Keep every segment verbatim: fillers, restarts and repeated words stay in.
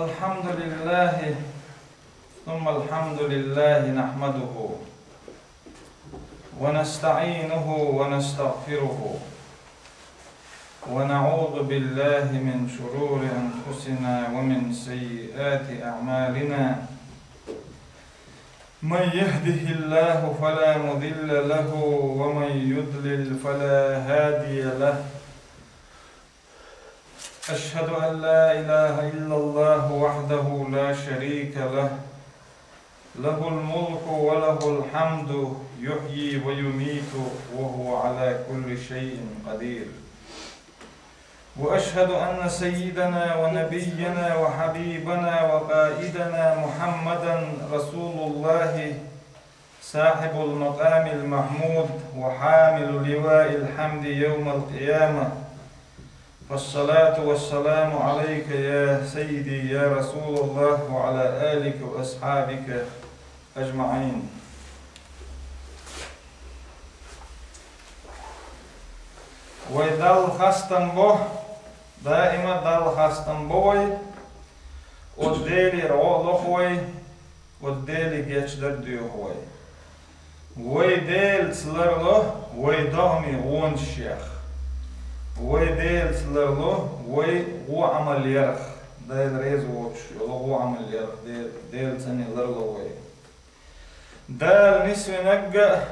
الحمد لله، ثم الحمد لله نحمده ونستعينه ونستغفره، ونعوذ بالله من شرور أنفسنا ومن سيئات أعمالنا. من يهده الله فلا مضل له، ومن يضلل فلا هادي له. أشهد أن لا إله إلا الله وحده لا شريك له، له الملك وله الحمد، يحيي ويميت، وهو على كل شيء قدير. وأشهد أن سيدنا ونبينا وحبيبنا وقائدنا محمدا رسول الله، صاحب المقام المحمود وحامل لواء الحمد يوم القيامة. فالصلاة والسلام عليك يا سيدي يا رسول الله وعلى آلك وأصحابك أجمعين. Вай Далла хастам бо, даима Далла хастам бо вай, оцу Делера гӀо а лоху вай, оцу Деле гечдар а доьху вай. Вай Делаца ларло вай догӀмийн гӀонаш еш. Вай Делаца ларло вай гӀо Ӏамал ярах, Дела реза воцуш йолу гӀо Ӏамал ярах, Де-, Делаца ларло вай. Дала нисвинарг а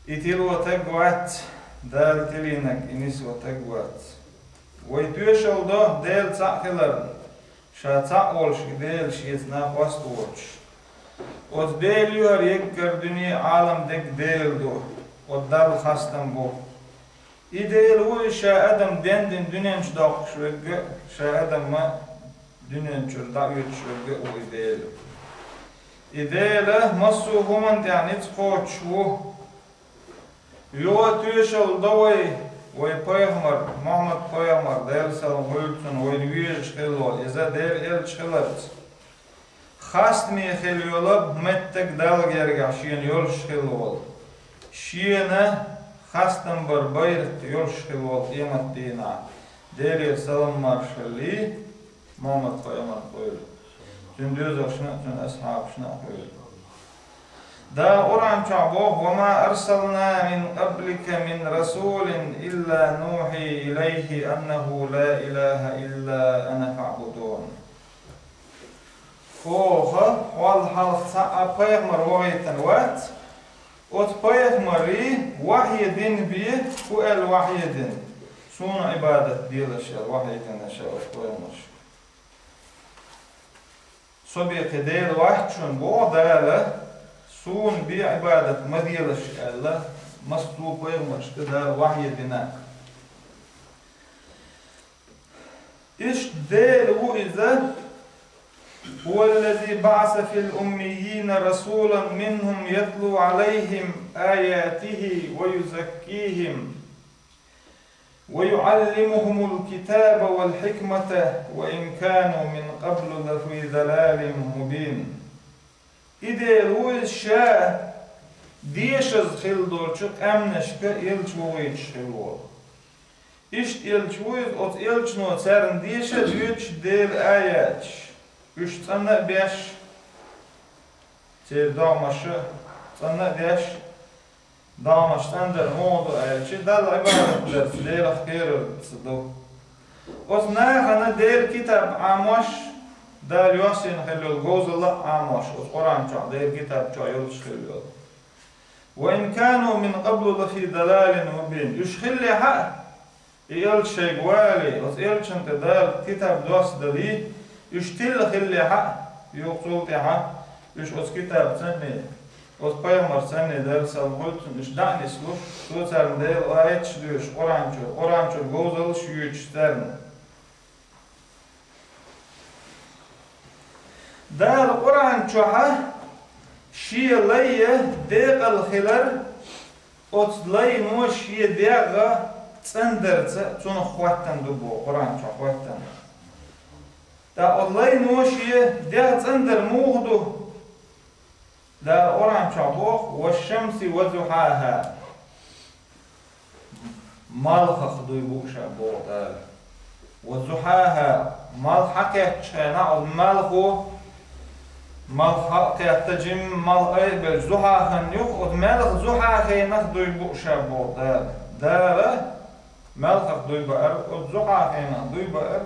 и тило таг вац, Дала тилийнарг и нисво таг вац. Вай тоьшалла до Дела цхьаъ хиларна, Ша цхьаъ волуш и Дела Шеца накъост воцуш. Оцу Делан юьхьар еггара дуьне а, Ӏалам дерг а Дела ду, оцу Далла хастам бу. И Дела ву иза ша адам дендина дуьнен чу доккхуш верг а, ша адамна дуьнен чуьра дӀаоьцуш верг а ву и Дела. И Дела массо а хӀуманна тӀехь ницкъ кхочуш ву. Юха а тоьшалла до вай, вай пайхамар, Мухьаммад-пайхамар, Делан салам хуьлда цунна, вайна везаш хилла волу, иза Делан элча хиларца. Хастаме хила йолу меттиг Далла гергахь шена йолуш хилла волу. Шена хастам бар байракх йолуш хилла волу къематдийнахь. Делера салам-маршалла Мухьаммад-пайхамарна хуьлда. Цуьнан доьзалшна а, цуьнан асхьабашна а хуьлда. Дала Къуръан чохь боху: «Ва ма арсална мин къаблика мин расулин илла нухьи илайхи аннаху ла илаха илла ана фаъбудун». Оха хьол хьалха цхьа а пайхамар вахийтина вац, оцу пайхамаре вахье дина бен, хӀун аьлла вахье дина? Суна Ӏибадат делаш аьлла вахье дина ша оцу пайхамаршка. Со бен кхин Дела вац шуна боху Дала, суна бен Ӏибадат ма делаш аьлла, массо а пайхамаршка Дала вахье дина. Иштта Дела ву иза: «Хува ллази баъаса фил уммиййина расулан минхум ятлу Ӏалайхим аятихи ва юзаккихим». «Ва юӀаллимухумул китаба вал хьикмата, ва ин кану мин къаблу лафи далалин мубин». И Дела ву иза ша дешаза хилла долчу къаьмнашка элча вохуьйтуш хилла волу. Иштта элча ву иза, оцу элчано царна деша а доьдуш Делан аяташ, уьш цӀанна а беш, церан догӀмаш а цӀанна а деш, догӀмаш цӀандар муха ду аьлча, Далла Ӏибадат дарца, Делах кхерарца ду. Оцу нахана Делан китаб Ӏамош, Дала йоссийна хилла йолу говзалла а Ӏамош, оцу Къуръан чохь, Делан китаб чохь йолуш хилла йолу. «Ва ин кану мин къаблу лафи далалин мубин». Уьш хиллехь а, и элча шайга валале, оцу элчанна тӀе Дала китаб доссадале, уьш тилла хиллехь а, юха цул тӀаьхьа уьш оцу китаб санна, оцу пайхамар санна, Делан салам хуьлда цунна, уьш дӀа а нислуш, цо царна Делан аяташ а доьшуш, Къуръан чуьра, Къуръан чуьра говзаллаш а йоьдуш царна. Дала Къуръан чохь шен лай декъала хилар, оцу лайно шен дегӀ цӀандарца цунах хӀоттана ду боху, Къуръан чохь хӀоттана. ТӀаккха оцу лайно шен дегӀ цӀандар муха ду? Дала Къуръан чохь боху: «Ва шамси ва зухьаха». Малхах дуй бу ша боху Дала. «Ва зухьаха», Малх хьакхеттачу хенахь оцу малхо, малх хьакхетта жимма малх айбелча зуьхьа хан юха, оцу маьлхан зуьхьа хенах дуй бу ша боху Дала. Дала маьлхах дуй баар, оцу зуьхьа хенах дуй баар.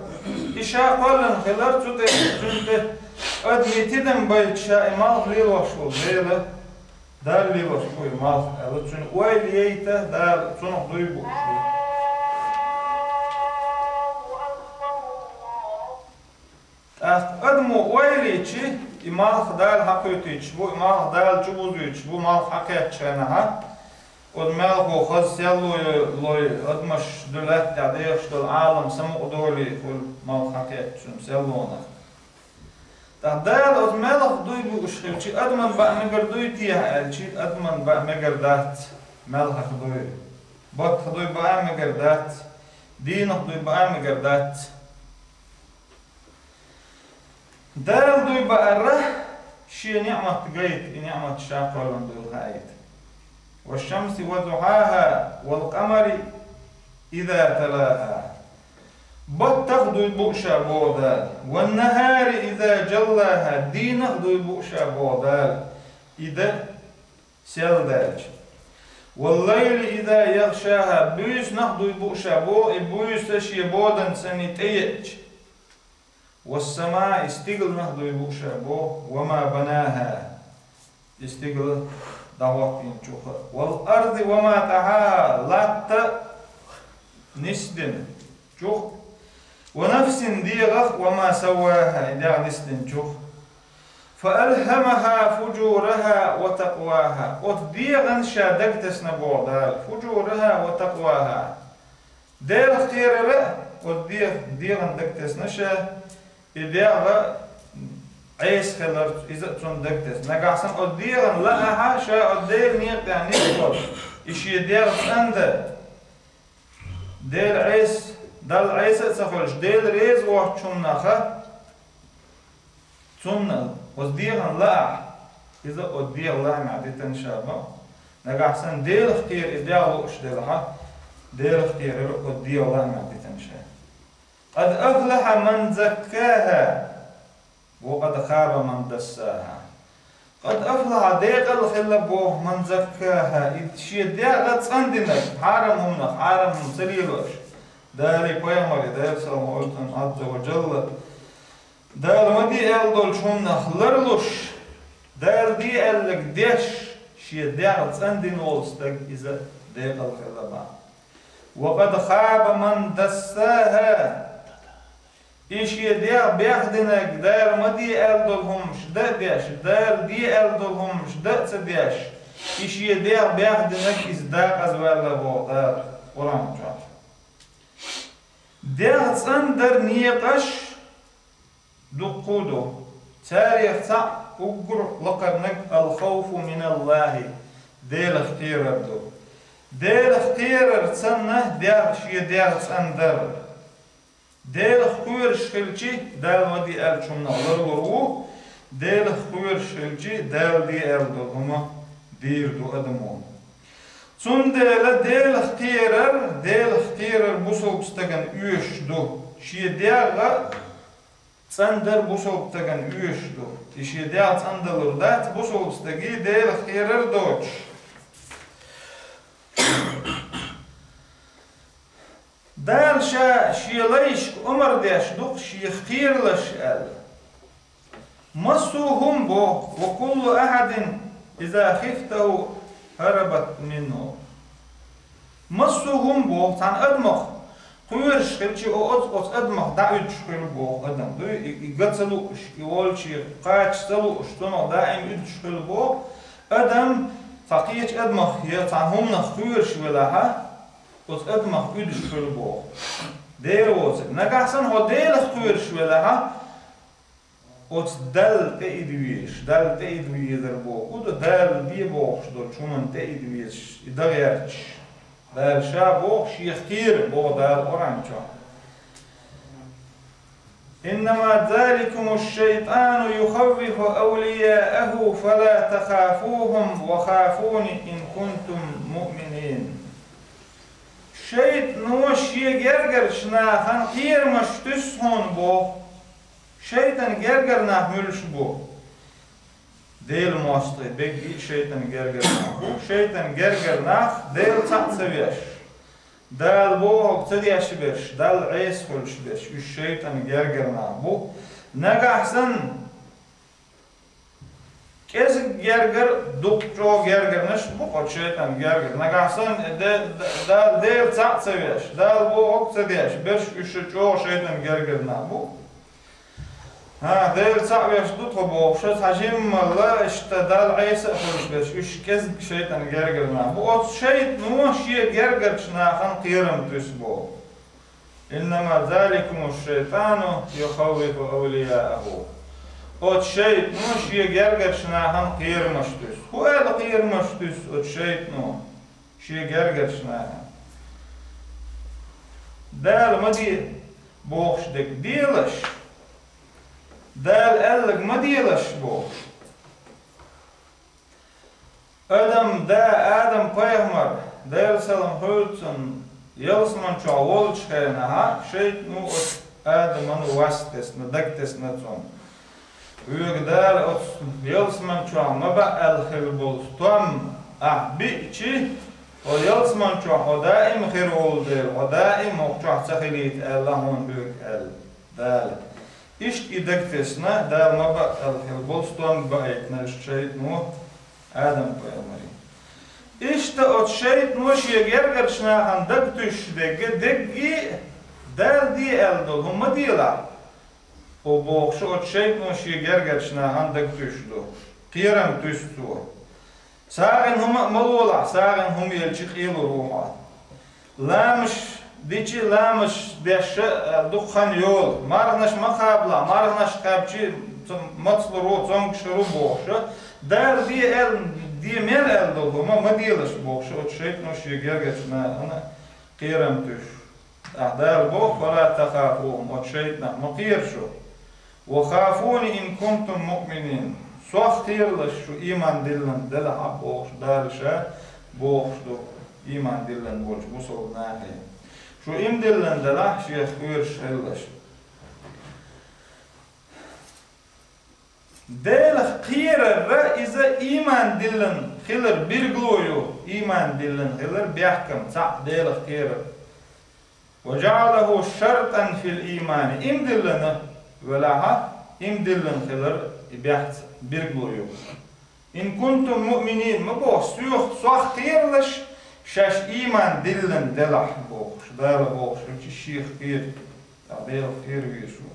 И ша кхоьллина хилар, цу тӀе, цуьнан тӀе адамийн тидам байта ша и малх лелош волу Дела. Дала лелош бу и малх аьлла, цуьнан ойла яйта Дала, цунах дуй бу шу. ТӀаккха адамо ойла йичи, и малх Дала хьакхуьйтуьйтуш бу, и малх Дала чу бузуьйтуш бу, малх хьакхеттачу хенахьа, оцу маьлхо хаза сел лой, лой, адамаш ду лаьтта тӀехь дехаш долу Ӏалам самукъа долий хуьлу малх хьакхеттачун селлонах. ТӀаккха Дала оцу маьлхах дуй бууш хилчи, адаман баа мегар дуй техьа аьлчи, адаман баа мегар дац маьлхах дуй. Баттах дуй баа мегар дац, дийнах дуй баа мегар дац. Дала дуй баара, шен ниӀмат гайта, и ниӀмат ша кхоьллина дуйла хаийта. والشمس وضحاها والقمر إذا تلاها. Баттах дуй бу ша боху Дала. والنهار إذا جلاها. Дийнах дуй бу ша боху Дала. И де сел даьлча. والليل إذا يغشاها. Буьйсанах дуй бу ша боху, и буьйса шен боданца санна тӀееъча. والسماء, и стигалнах дуй бу ша боху, وما بناها, и стигала дӀахӀоттийначух. والأرض وما طحاها, латта нисдинчух. ونفس, дегӀах, وما سواها, и дегӀ нисдинчух. فألهمها فجورها وتقواها. Оцу дегӀан ша дагтесна боху Дала. فجورها وتقواها. Делах кхерара а, оцу де-, дегӀан дагтесна ша, и дегӀ Ӏеса хилар, иза а цунна дагтесна. Нагахь санна оцу дегӀан лаахьа, ша оцу Делан некъа тӀехь нисбала, и шен дегӀ цӀандан, Дела Ӏеса, Далла Ӏеса а ца хуьлуш, Дела реза воцчу хӀуманаха, цунна оцу дегӀан лаахь, иза оцу дегӀан лаамехь дитина ша бан. Нагахь санна Делах кхера и дегӀ лууш делахьа, Делах кхерара оцу дегӀан лаамехь дитина ша. قد أفلح من زكاها وقد خاب من دساها. قد أفلح, декъала хилла боху, من زكاها, и шен дегӀ цӀандинарг, хьарам хӀуманах, хьарам хӀума ца лелош. Дала, пайхамаре, Дала салам-маршалла хуьлда цунна, Ӏазза ва жалла, Дала ма де аьлла долчу хӀуманах ларлуш, Дала де аьлларг деш, шен дегӀ цӀандина волу стаг иза декъала хилла бан. وقد خاب من دساها. И шен дегӀ бехдинарг, Дала ма де аьлла долу хӀуманаш дан а деш, Дала де аьлла долу хӀуманаш дан а ца деш, и шен дегӀ бехдинарг иза декъаза ваьлла боху Дала Къуръан чохь. ДегӀ цӀандаран некъаш дуккха а ду. Царех цхьаъ уггар лакхарниг الخوف من الله, Делах кхерар ду. Делах кхерар санна, дегӀ, шен дегӀ цӀандар. Делах кхоьруш хилчи, Дала ма де аьллачу хӀуманах ларлур ву, Делах кхоьруш хилчи, Дала де аьлла долу хӀума дийр ду адамо. Цундела Делах кхерар, Делах кхерар бусалба стагана оьшуш ду. Шен дегӀ цӀандар бусалба стагана оьшуш ду. И шен дегӀ цӀандалур дац бусалба стаге Делах кхерар доцуш. Дала ша шен лайшка омра деш ду-кх шех кхералаш аьлла. Массо а хӀума боху, وكل أحد إذا خفته هربت منه. Массо а хӀума боху, цхьана адамах кхоьруш хилчи, о, оцу, оцу адамах дӀауьдуш хуьлу боху адам. Дуй, и, и ган ца лууш, и волче кхача ца лууш, цунах даим уьдуш хуьлу боху адам, цхьа кхечу адамах я цхьана хӀуманах кхоьруш велахьа, оцу адамах уьдуш хуьлу боху. Дера воцург. Нагахь санна хьо Делах кхоьруш велахьа, оцу Далла тӀеида везаш, Далла тӀеида везар боху, хӀун ду, Дала де бохуш долчу хӀуманна тӀеида везаш, и дан гӀерташ. Дала ша боху, шех кхера боху Дала Къуръан чохь. إنما ذلكم الشيطان يخوف أولياءه فلا تخافوهم وخافون إن كنتم مؤمنين. ШайтӀано шен гергарчу нахана кхерамаш туьсу хьуна боху, Шайтан гергара нах муьлш бу? Делан мостагӀий бегги а шайтан гергара нах бу. Шайтан гергара нах Дела цхьаъ ца веш, Дала бохург ца деш берш, Далла Ӏеса хуьлуш берш, уьш шайтан гергара нах бу. Нагахь санна кӀезиг гергара, дукха чӀогӀа гергарнаш бу оцу шайтан гергара. Нагахь санна де-, де-, Дала Дела цхьаъ ца веш, Дала бохург ца деш берш, уьш чӀогӀа шайтан гергара нах бу. ХӀа, Дела цхьаъ веш ду тхо бохуш, цхьа жиммалла иштта Далла Ӏеса а хуьлуш берш, уьш кӀезиг шайтан гергара нах бу. Оцу шайтано шен гергарчу нахана кхерам туьсу боху. «Иннама заликуму шайтану юхаввифу авлияаху». Оцу шайтано шен гергарчу нахана кхерамаш туьсу. ХӀун аьлла кхерамаш туьсу оцу шайтано шен гергарчу нахана? Дала ма де бохуш дерг делаш, Дала аьлларг ма делаш бохуш. Адам да, Адам-пайхамар, Делан салам хуьлда цунна, ялсаман чохь волчу хенахь, шайтано оцу Адамана вас тесна, даг тесна цунна. Хьоьга Дала оцу ялсаман чохь ма баъ аьлла хилла болу стом ахь биъчи, хьо ялсаман чохь хьо даим хир волу дела, хьо даим хӀокху чохь ца хилийта аьлла хьуна хьоьга аьлла Дала. Иштта и даг тесна, Дала ма баъ аьлла хилла болу стом баийтина шайтано Адам-пайхамаре. Иштта оцу шайтано шен гергарчу нахана даг туьсуш дерг, дерриге а Дала де аьлла долу хӀума ма делахь. Оцу бохуш оцу шайтано шен гергарчу нахана даг туьсуш ду. Кхерам туьсу цо. СагӀина хӀума а ма лолахь, сагӀина хӀума елча къелур ву хьо. Ламаш дичи, ламаш деш а дукха хан йолу. Марханаш ма кхабалахь, марханаш кхаьбчи, ц-, мацлур ву, цомгуш хир ву бохуш. Дала де аьлла, де мел аьлла долу хӀума ма делаш бохуш, оцу шайтано шен гергарчу нахана кхерам туьсуш. ТӀаккха Дала боху: «Фала тахафухум», оцу шайтанах ма кхера шу. «Ва хафуни ин кунтум муъминин». Сох кхералаш шу ийман диллина делахь а бохуш, Дала ша бохуш ду ийман диллина болчу бусалба нахе. Шу ийман диллина делахь, шех кхоьруш хилалаш. Делах кхерар иза ийман диллина хилар билгало ю, ийман диллина хилар бехкам цхьаъ Делах кхерар. «Ва жаъалаху шартан фил иймани». Ийман диллина велахь а, ийман диллина хилар и бехк цхьаъ билгало ю. «Ин кунтум муъминин», ма боху, сох, сох кхералаш, шаьш ийман диллина делахь бохуш, Дала бохуш, хӀинца шех кхера, тӀаккха Делах кхера везаш ву.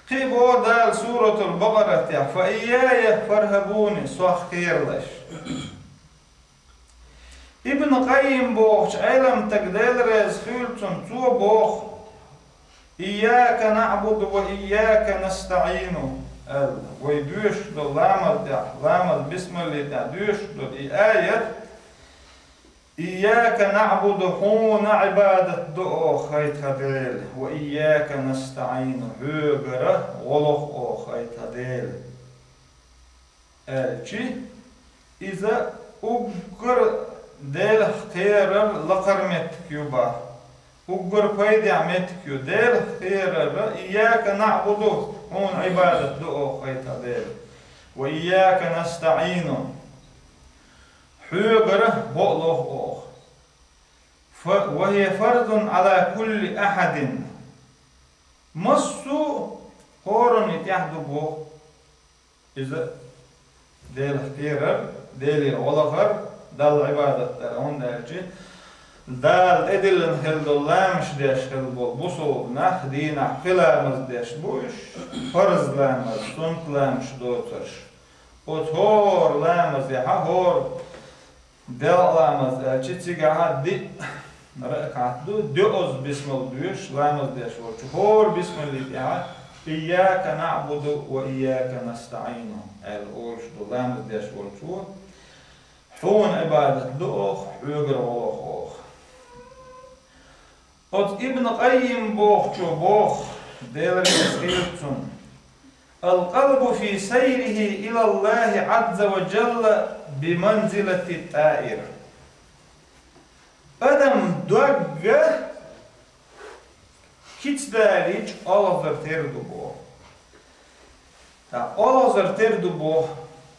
Кхин а боху Дала Суратул Бакъаратехь: «Фа ийяя фархабуни», сох кхералаш. Ибн Къаййим бохучу Ӏеламстага, Дела реза хуьлда цунна, цо боху: «Ийяка наъбуду ва ийяка настаӀину», аьлла, вай доьшуш долу ламаз тӀехь, ламаз бисмилли тӀехь доьшуш долу и аят: «Ийяка наъбуду», хьуна Ӏибадат до оха, хӀай тхан Дела, «ва ийяка настаӀину», хьоьгара гӀо лоху оха, хӀай тхан Дела. Аьлчи, иза уггар Делах кхерар лакхара меттиг ю бах. Уггар пайдехь меттиг ю Делах кхерар, «Ийяка наъбуду», хьуна Ӏибадат до оха, хӀай тхан Дела, «ва ийяка настаӀину», хьоьгара гӀо лоху оха. Фа-, «ва хия фарзун Ӏала кулли ахьадин». Массо а хӀоранна тӀехь ду боху. Иза Делах кхерар, Делера гӀо лахар, Далла Ӏибадат дар, хӀунда аьлча Дала тӀедиллина хилла долу ламаш деш хилла болу бусалба нах дийнахь пхи ламаз деш бу уьш, парз ламаз, суннат ламаш доцурш. Оцу хӀора ламазехьа, хӀора делкъа ламаз аьлча, цигахьа диъ ракаӀат ду, доьазза бисмал доьшуш ламаз деш волчу. ХӀора бисмалли тӀехьа: «Ийяка наъбуду ва ийяка настаӀину», аьлла олуш ду ламаз деш волчо. Хьуна Ӏибадат ду оха, хьоьгара гӀо лоху оха. Оцу Ибн Къаййим бохучо боху, Дела реза хуьлда цунна: «Ал-къалбу фи сайрихи илаллахи Ӏазза ва жалла би манзилати тӀаир». Адам догга кицдалича олхазар тера ду боху. ТӀаккха оагӀазар тера ду боху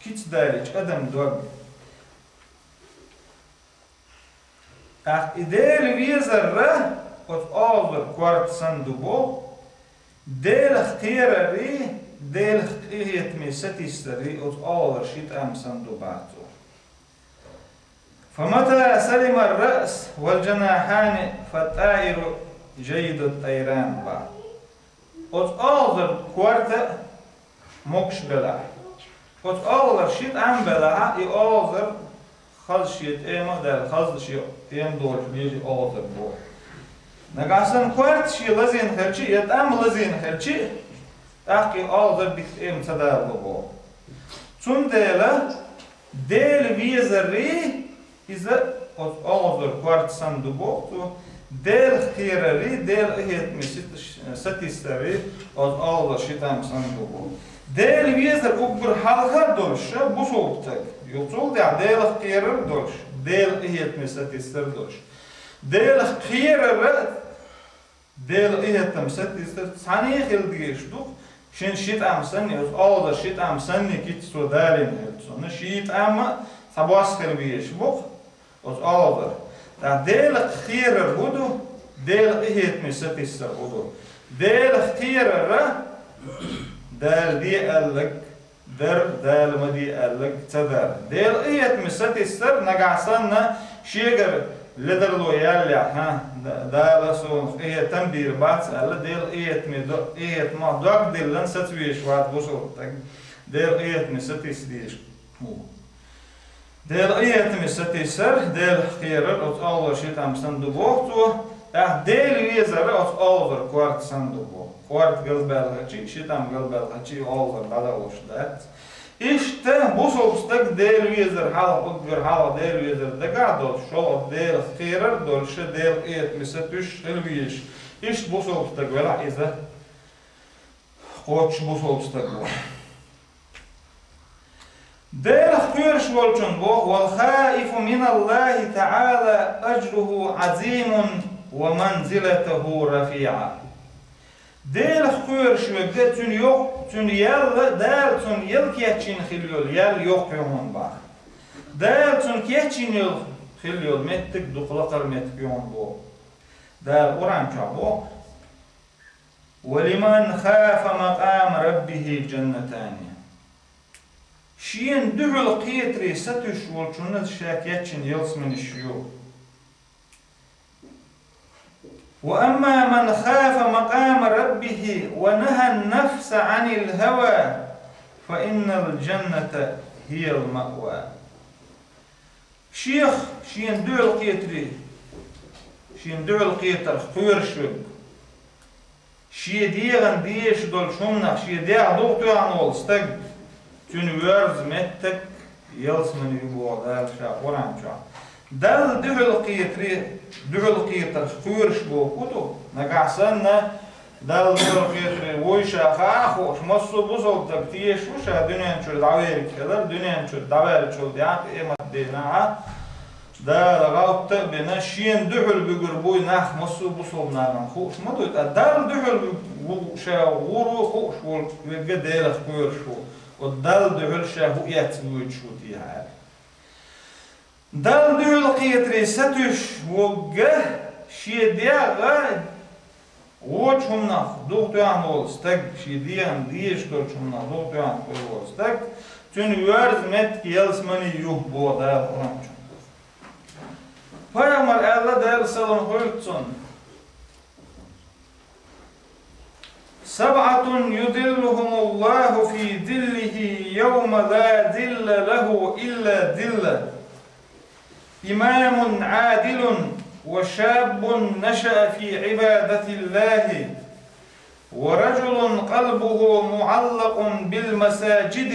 кица далийча адам дог. ТӀаккха и Дела везар оцу оагӀазар корта санна ду боху, Делах кхерарий, Делах къинхетаме сатийсарий оцу оагӀазар ши тӀам санна ду боху цо. فمتى سلم الرأس والجناحان فالطائر جيد الطيران боху. Оцу оагӀазар корта а могуш белахь, оцу оагӀазар ши тӀам белахь, и оагӀазар хаза шен тӀема а даьлла, хаза шен тӀема долуш лела и оагӀазар боху. Нагахь санна корта шен лазийна хилча а, я тӀам лазийна хилча а, тӀаккха и оагӀазар дика тӀема ца далало боху. Цундела Дела везарий, иза оцу оагӀазар корта санна ду боху цо, Делах кхерарий, Делан къинхетаме сатийсарий оцу оагӀазар ши тӀам санна ду боху. Дела везар уггар хьалха а долуш, бусалба стаг, юха цул тӀаьхьа Делах кхерар а долуш, Делан къинхетаме сатийсар а долуш. Делах кхерар а, Делан къинхетаме сатийсар цхьаьна хила дезаш ду-кх, шен ши тӀам санна, оцу оагӀазар ши тӀам санна кица цо далийна хилча, цунна ши тӀам а цхьабосса хила везаш бу-кх оцу оагӀазар. ТӀаккха Делах кхерар хӀун ду, Делан къинхетаме сатийсар хӀун ду? Делах кхерар а, Дала де аьлларг дар, Дала ма де аьлларг ца дар. Делан къинхетаме сатийсар нагахь санна шегара ледарло яллехь, хӀа, Дала суна къинхетам бийр бац аьлла, Делан къинхетаме до-, къинхетамах дог диллина саца везаш вац бусалба стаг. Делан къинхетаме сатийса дезаш ву. Делан къинхетаме сатийсар, Делах кхерар оцу оагӀазар ши тӀам санна ду боху цо, тӀаккха Дела везар оцу оагӀазар корта санна ду боху. Корта галбаьлла хилча а, ши тӀам галбаьлла хилча а, и оагӀазар дӀадовлуш дац. Иштта бусалба стаг Дела везар хьалха, уггар хьалха Дела везар дагахь долуш, шолгӀа Делах кхерар а долуш, Делан къинхетаме сатуьйсуш хила везаш. Иштта бусалба стаг велахь иза кхоччуш бусалба стаг ву. Делах кхоьруш волчун боху: والخائف من الله تعالى أجره عظيم ومنزلته رفيعة. Делах кхоьруш верг, цуьнан йоккха, цуьнан ял, Дала цунна ял кечйина хила йолу ял йоккха ю хьуна боху. Дала цунна кечйина йолу хила йолу меттиг дукха лакхара меттиг ю хьуна боху. Дала Къуръан чохь боху: ولمن خاف مقام ربه جنتان. Шена дуьхьал кхетаре сатуьйсуш волчунна ша кечйина ялсаманеш ю. وأما من خاف مقام ربه ونهى النفس عن الهوى فإن الجنة هي المأوى. Шех шена дуьхьал кхетаре, шена дуьхьал кхетарх кхоьруш верг, шен дегӀан дезаш долчу хӀуманах шен дегӀ духатоьхна волу стаг, цуьнан воьрзу меттиг ялсамани ю боху Дала Ша Къуръан чохь. Далла дуьхьал кхетаре, дуьхьал кхетарх кхоьруш боху хӀун ду? Нагахь санна Далла дуьхьал кхетаре вуй ша хаа а хууш, массо а бусалба стаг тешаш ву ша дуьнен чуьра дӀаверг хилар, дуьнен чуьра дӀаваьллачул тӀаьхьа къематдийнахь Дала гӀалт а бина, шена дуьхьал буьгур буй нах массо а бусалба нахана хууш ма ду, ткъа Далла дуьхьал ву-, ву-, ша гӀур ву хууш волу верг Делах кхоьруш ву, оцу Далла дуьхьал ша хӀун эцна воьдуш ву техьа аьлла. Далла дуьхьал кхетаре сатуьйсуш верг, шен дегӀ вочу хӀуманах духатоьхна волу стаг, шен дегӀан дезаш долчу хӀуманах духатоьхна волу стаг, цуьнан воьрзу меттиг ялсамани ю боху Дала Къуръан чохь. Пайхамара аьлла, Делан салам хуьлда цунна: سبعة يظلهم الله في ظله يوم لا ظل له إلا ظله. إمام عادل، وشاب نشأ في عبادة الله، ورجل قلبه معلق بالمساجد،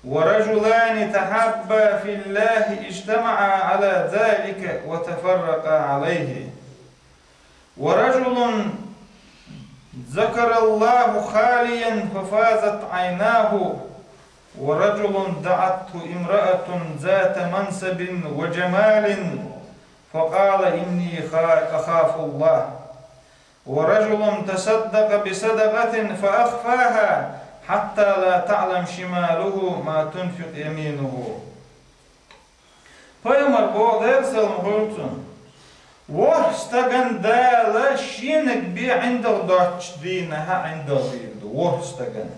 ورجلان تحابا في الله اجتمعا على ذلك وتفرقا عليه، ورجل ذكر الله خاليا ففاضت عيناه، ورجل دعته امرأة ذات منصب وجمال فقال: إني خا-، أخاف الله، ورجل تصدق بصدقة فأخفاها حتى لا تعلم شماله ما تنفق يمينه. Пайхамар боху, Делан салам хуьлда цунна: ворхӀ стагана Дала шенаг бен ӀиндагӀ доцучу дийнахь ӀиндагӀ дийр ду, ворхӀ стагана.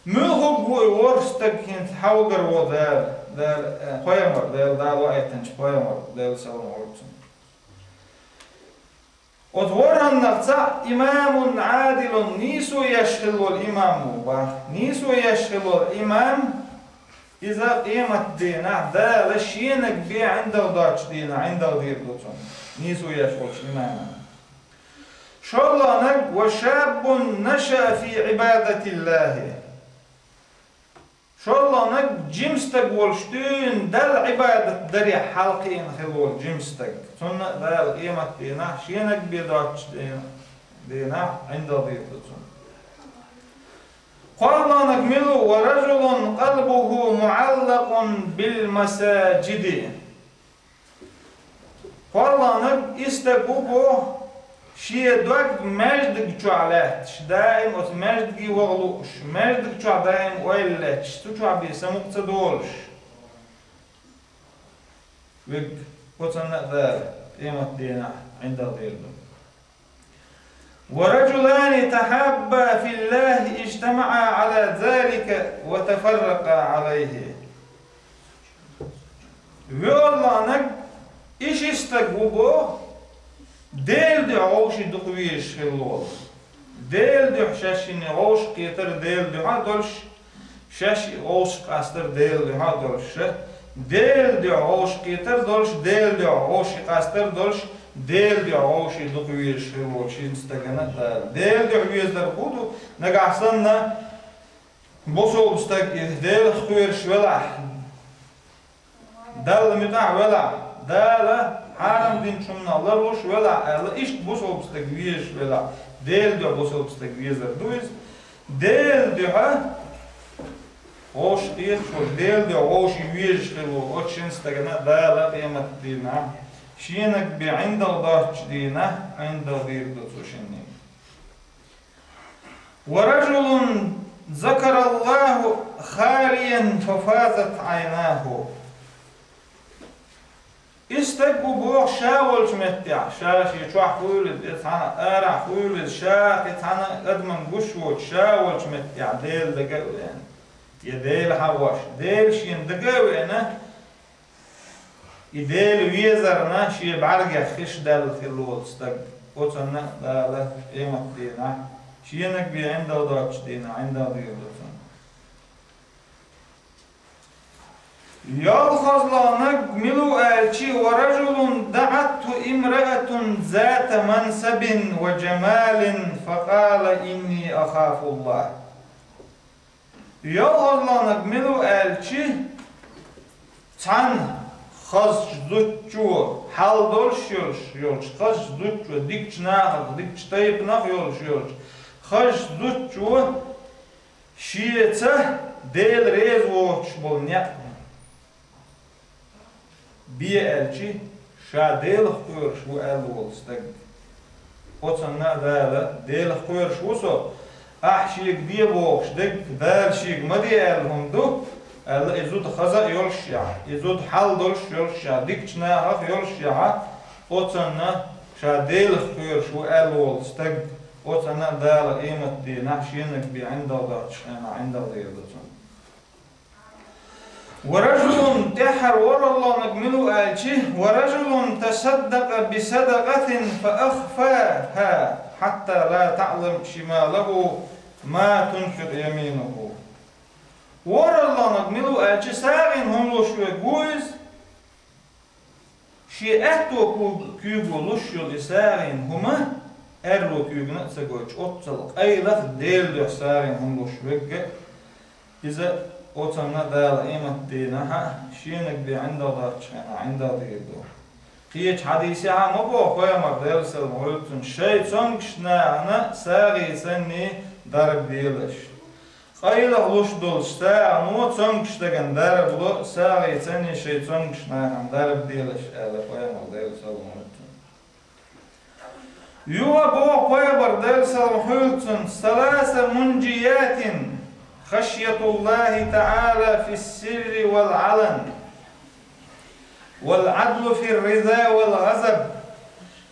Муьлхарг ву и ворхӀ стаг, хӀинца хьалхара ву Дала, Дала, э, пайхамар, Дала, Дала ваийтинчу пайхамар, Делан салам хуьлда цунна. Оцу ворхӀаннах цхьаъ имамун Ӏадилун, нийсо еш хилла волу имам ву боху. Нийсо еш хилла волу имам, иза къематдийнахь Дала шенаг бен ӀиндагӀ доцучу дийнахь ӀиндагӀ дийр ду цунна, нийсо еш волчу имамана. ШолгӀаниг: ва шаббун нашаа фи Ӏибадатиллахи. ШолгӀаниг: жима стаг волуш дуьйна Далла Ӏибадат дарехь хьалакхиъна хилла волу жима стаг. Цунна а Дала къематдийнахь шенаг бен доцучу дийнахь ӀиндагӀ дийр ду цунна. КхоалгӀаниг мила ву? Ва ражулун къалбуху муӀаллакъун бил масаджиди. КхоалгӀаниг: и стаг ву боху, шен дог маьждиг чохь лаьтташ, даим оцу маьждиге ваха лууш, маьждиг чохь даим ойла лаьтташ, цу чохь бен самукъа ца долуш верг, оцунна а Дала къематдийнахь ӀиндагӀ дийр ду. «Ва раджулани тахьабба филлахи ижтамаӀа Ӏала залика ва тафарракъа Ӏалайхи». ВоьрлагӀниг, и ши стаг ву боху, Делан дуьхьа вовшийн дукха везаш хилла волу. Делан дуьхьа шаьш хӀинца вовшах кхетар Делан дуьхьа а долуш, шаьш и вовшах къастар Делан дуьхьа а долуш, Делан дуьхьа вовшах кхетар долуш, Делан дуьхьа вовшийн къастар долуш, Делан дуьхьа вовшийн дукха везаш хилла волу шина стагана а Дала. Делан дуьхьа везар хӀун ду? Нагахь санна бусалба стаг и Делах кхоьруш велахь, Далла муьтӀахь велахь, Дала хьарам динчунна ларлуш велахь аьлла, иштта бусалба стаг везаш велахь, Делан дуьхьа бусалба стаг везар ду иза. Делан дуьхьа вовшах кхеташ волу, Делан дуьхьа вовшийн везаш хилла волу оцу шина стагана а Дала къематдийнахь, шенаг бен ӀиндагӀ доцучу дийнахь ӀиндагӀ дийр ду цу шинниг. «Ва раджулун закараллаху халиян фафазат Ӏайнаху». И стаг ву боху ша волчу меттехь, ша шен чохь хуьйлуш, я цхьана арахь хуьйлуш, ша кхин цхьана адаман гуш воцуш, ша волчу меттехь Дела дага а веана, я Дела хьахош, Дела шена дага а веана, и Дела везарна шен бӀаьргех хиш даьлла хилла волу стаг, оцунна а Дала къематдийнахь, шенаг бен ӀиндагӀ доцучу дийнахь ӀиндагӀ дийр ду цунна. ЙолхазлагӀниг мила ву аьлча: «Ва раджулун даӀатху имраатун зата мансабин ва джамалин, факъала: инни ахафуллах». ЙолхазлагӀниг мила ву аьлча, цхьана хазачу зудчо, хьал долуш йолуш, йолчу хазачу зудчо, дикачу нахах, дикачу тайпанах йолуш йолчу хазачу зудчо шеца Дела реза воцуш болу некъ бе аьлча, ша Делах кхоьруш ву аьлла волу стаг. Оцунна а Дала: «Делах кхоьруш ву со, ахь шега де бохуш дерг Дала шега ма де аьлла хӀума ду», аьлла, и зуда хаза а йолушшехь, и зуда хьал долуш йолушшехь, дикачу нахах йолушшехь, оцунна ша Делах кхоьруш ву аьлла волу стаг, оцунна а Дала къематдийнахь шенаг бен ӀиндагӀ доцучу хенахь ӀиндагӀ дийр ду цунна. «Ва раджулун», тӀаьххьара ворхӀалгӀаниг мила ву аьлча: «Ва раджулун тасаддакъа би садакъатин фа ахфаха, хьатта ла таӀлам шималаху ма тунфикъу яминуху». ВорхӀалгӀаниг мила ву аьлча, сагӀина хӀума луш верг ву иза, шен аьтто ку-, куьйго луш йолу и сагӀина хӀума аьрру куьйгана а ца гойтуш, оццул къайлаха Делан дуьхьа сагӀина хӀума луш верг а, иза оцунна а Дала къематдийнахь а шенаг бен ӀиндагӀ доцучу хенахь ӀиндагӀ дийр ду. Кхечу хьадисехь а ма боху пайхамар, Делан салам хуьлда цунна, шайн цомгуш нахана сагӀина санний дарба делаш. Къайлаха луш долчу сагӀано цомгуш стагана дарба ло, сагӀина санний шайн цомгуш нахана дарба делаш, аьлла пайхамар, Делан салам хуьлда цунна. Юха боху пайхамар, Делан салам хуьлда цунна: «Саласа мунджиятин». خشية الله تعالى في السر والعلن، والعدل في الرضا والغضب،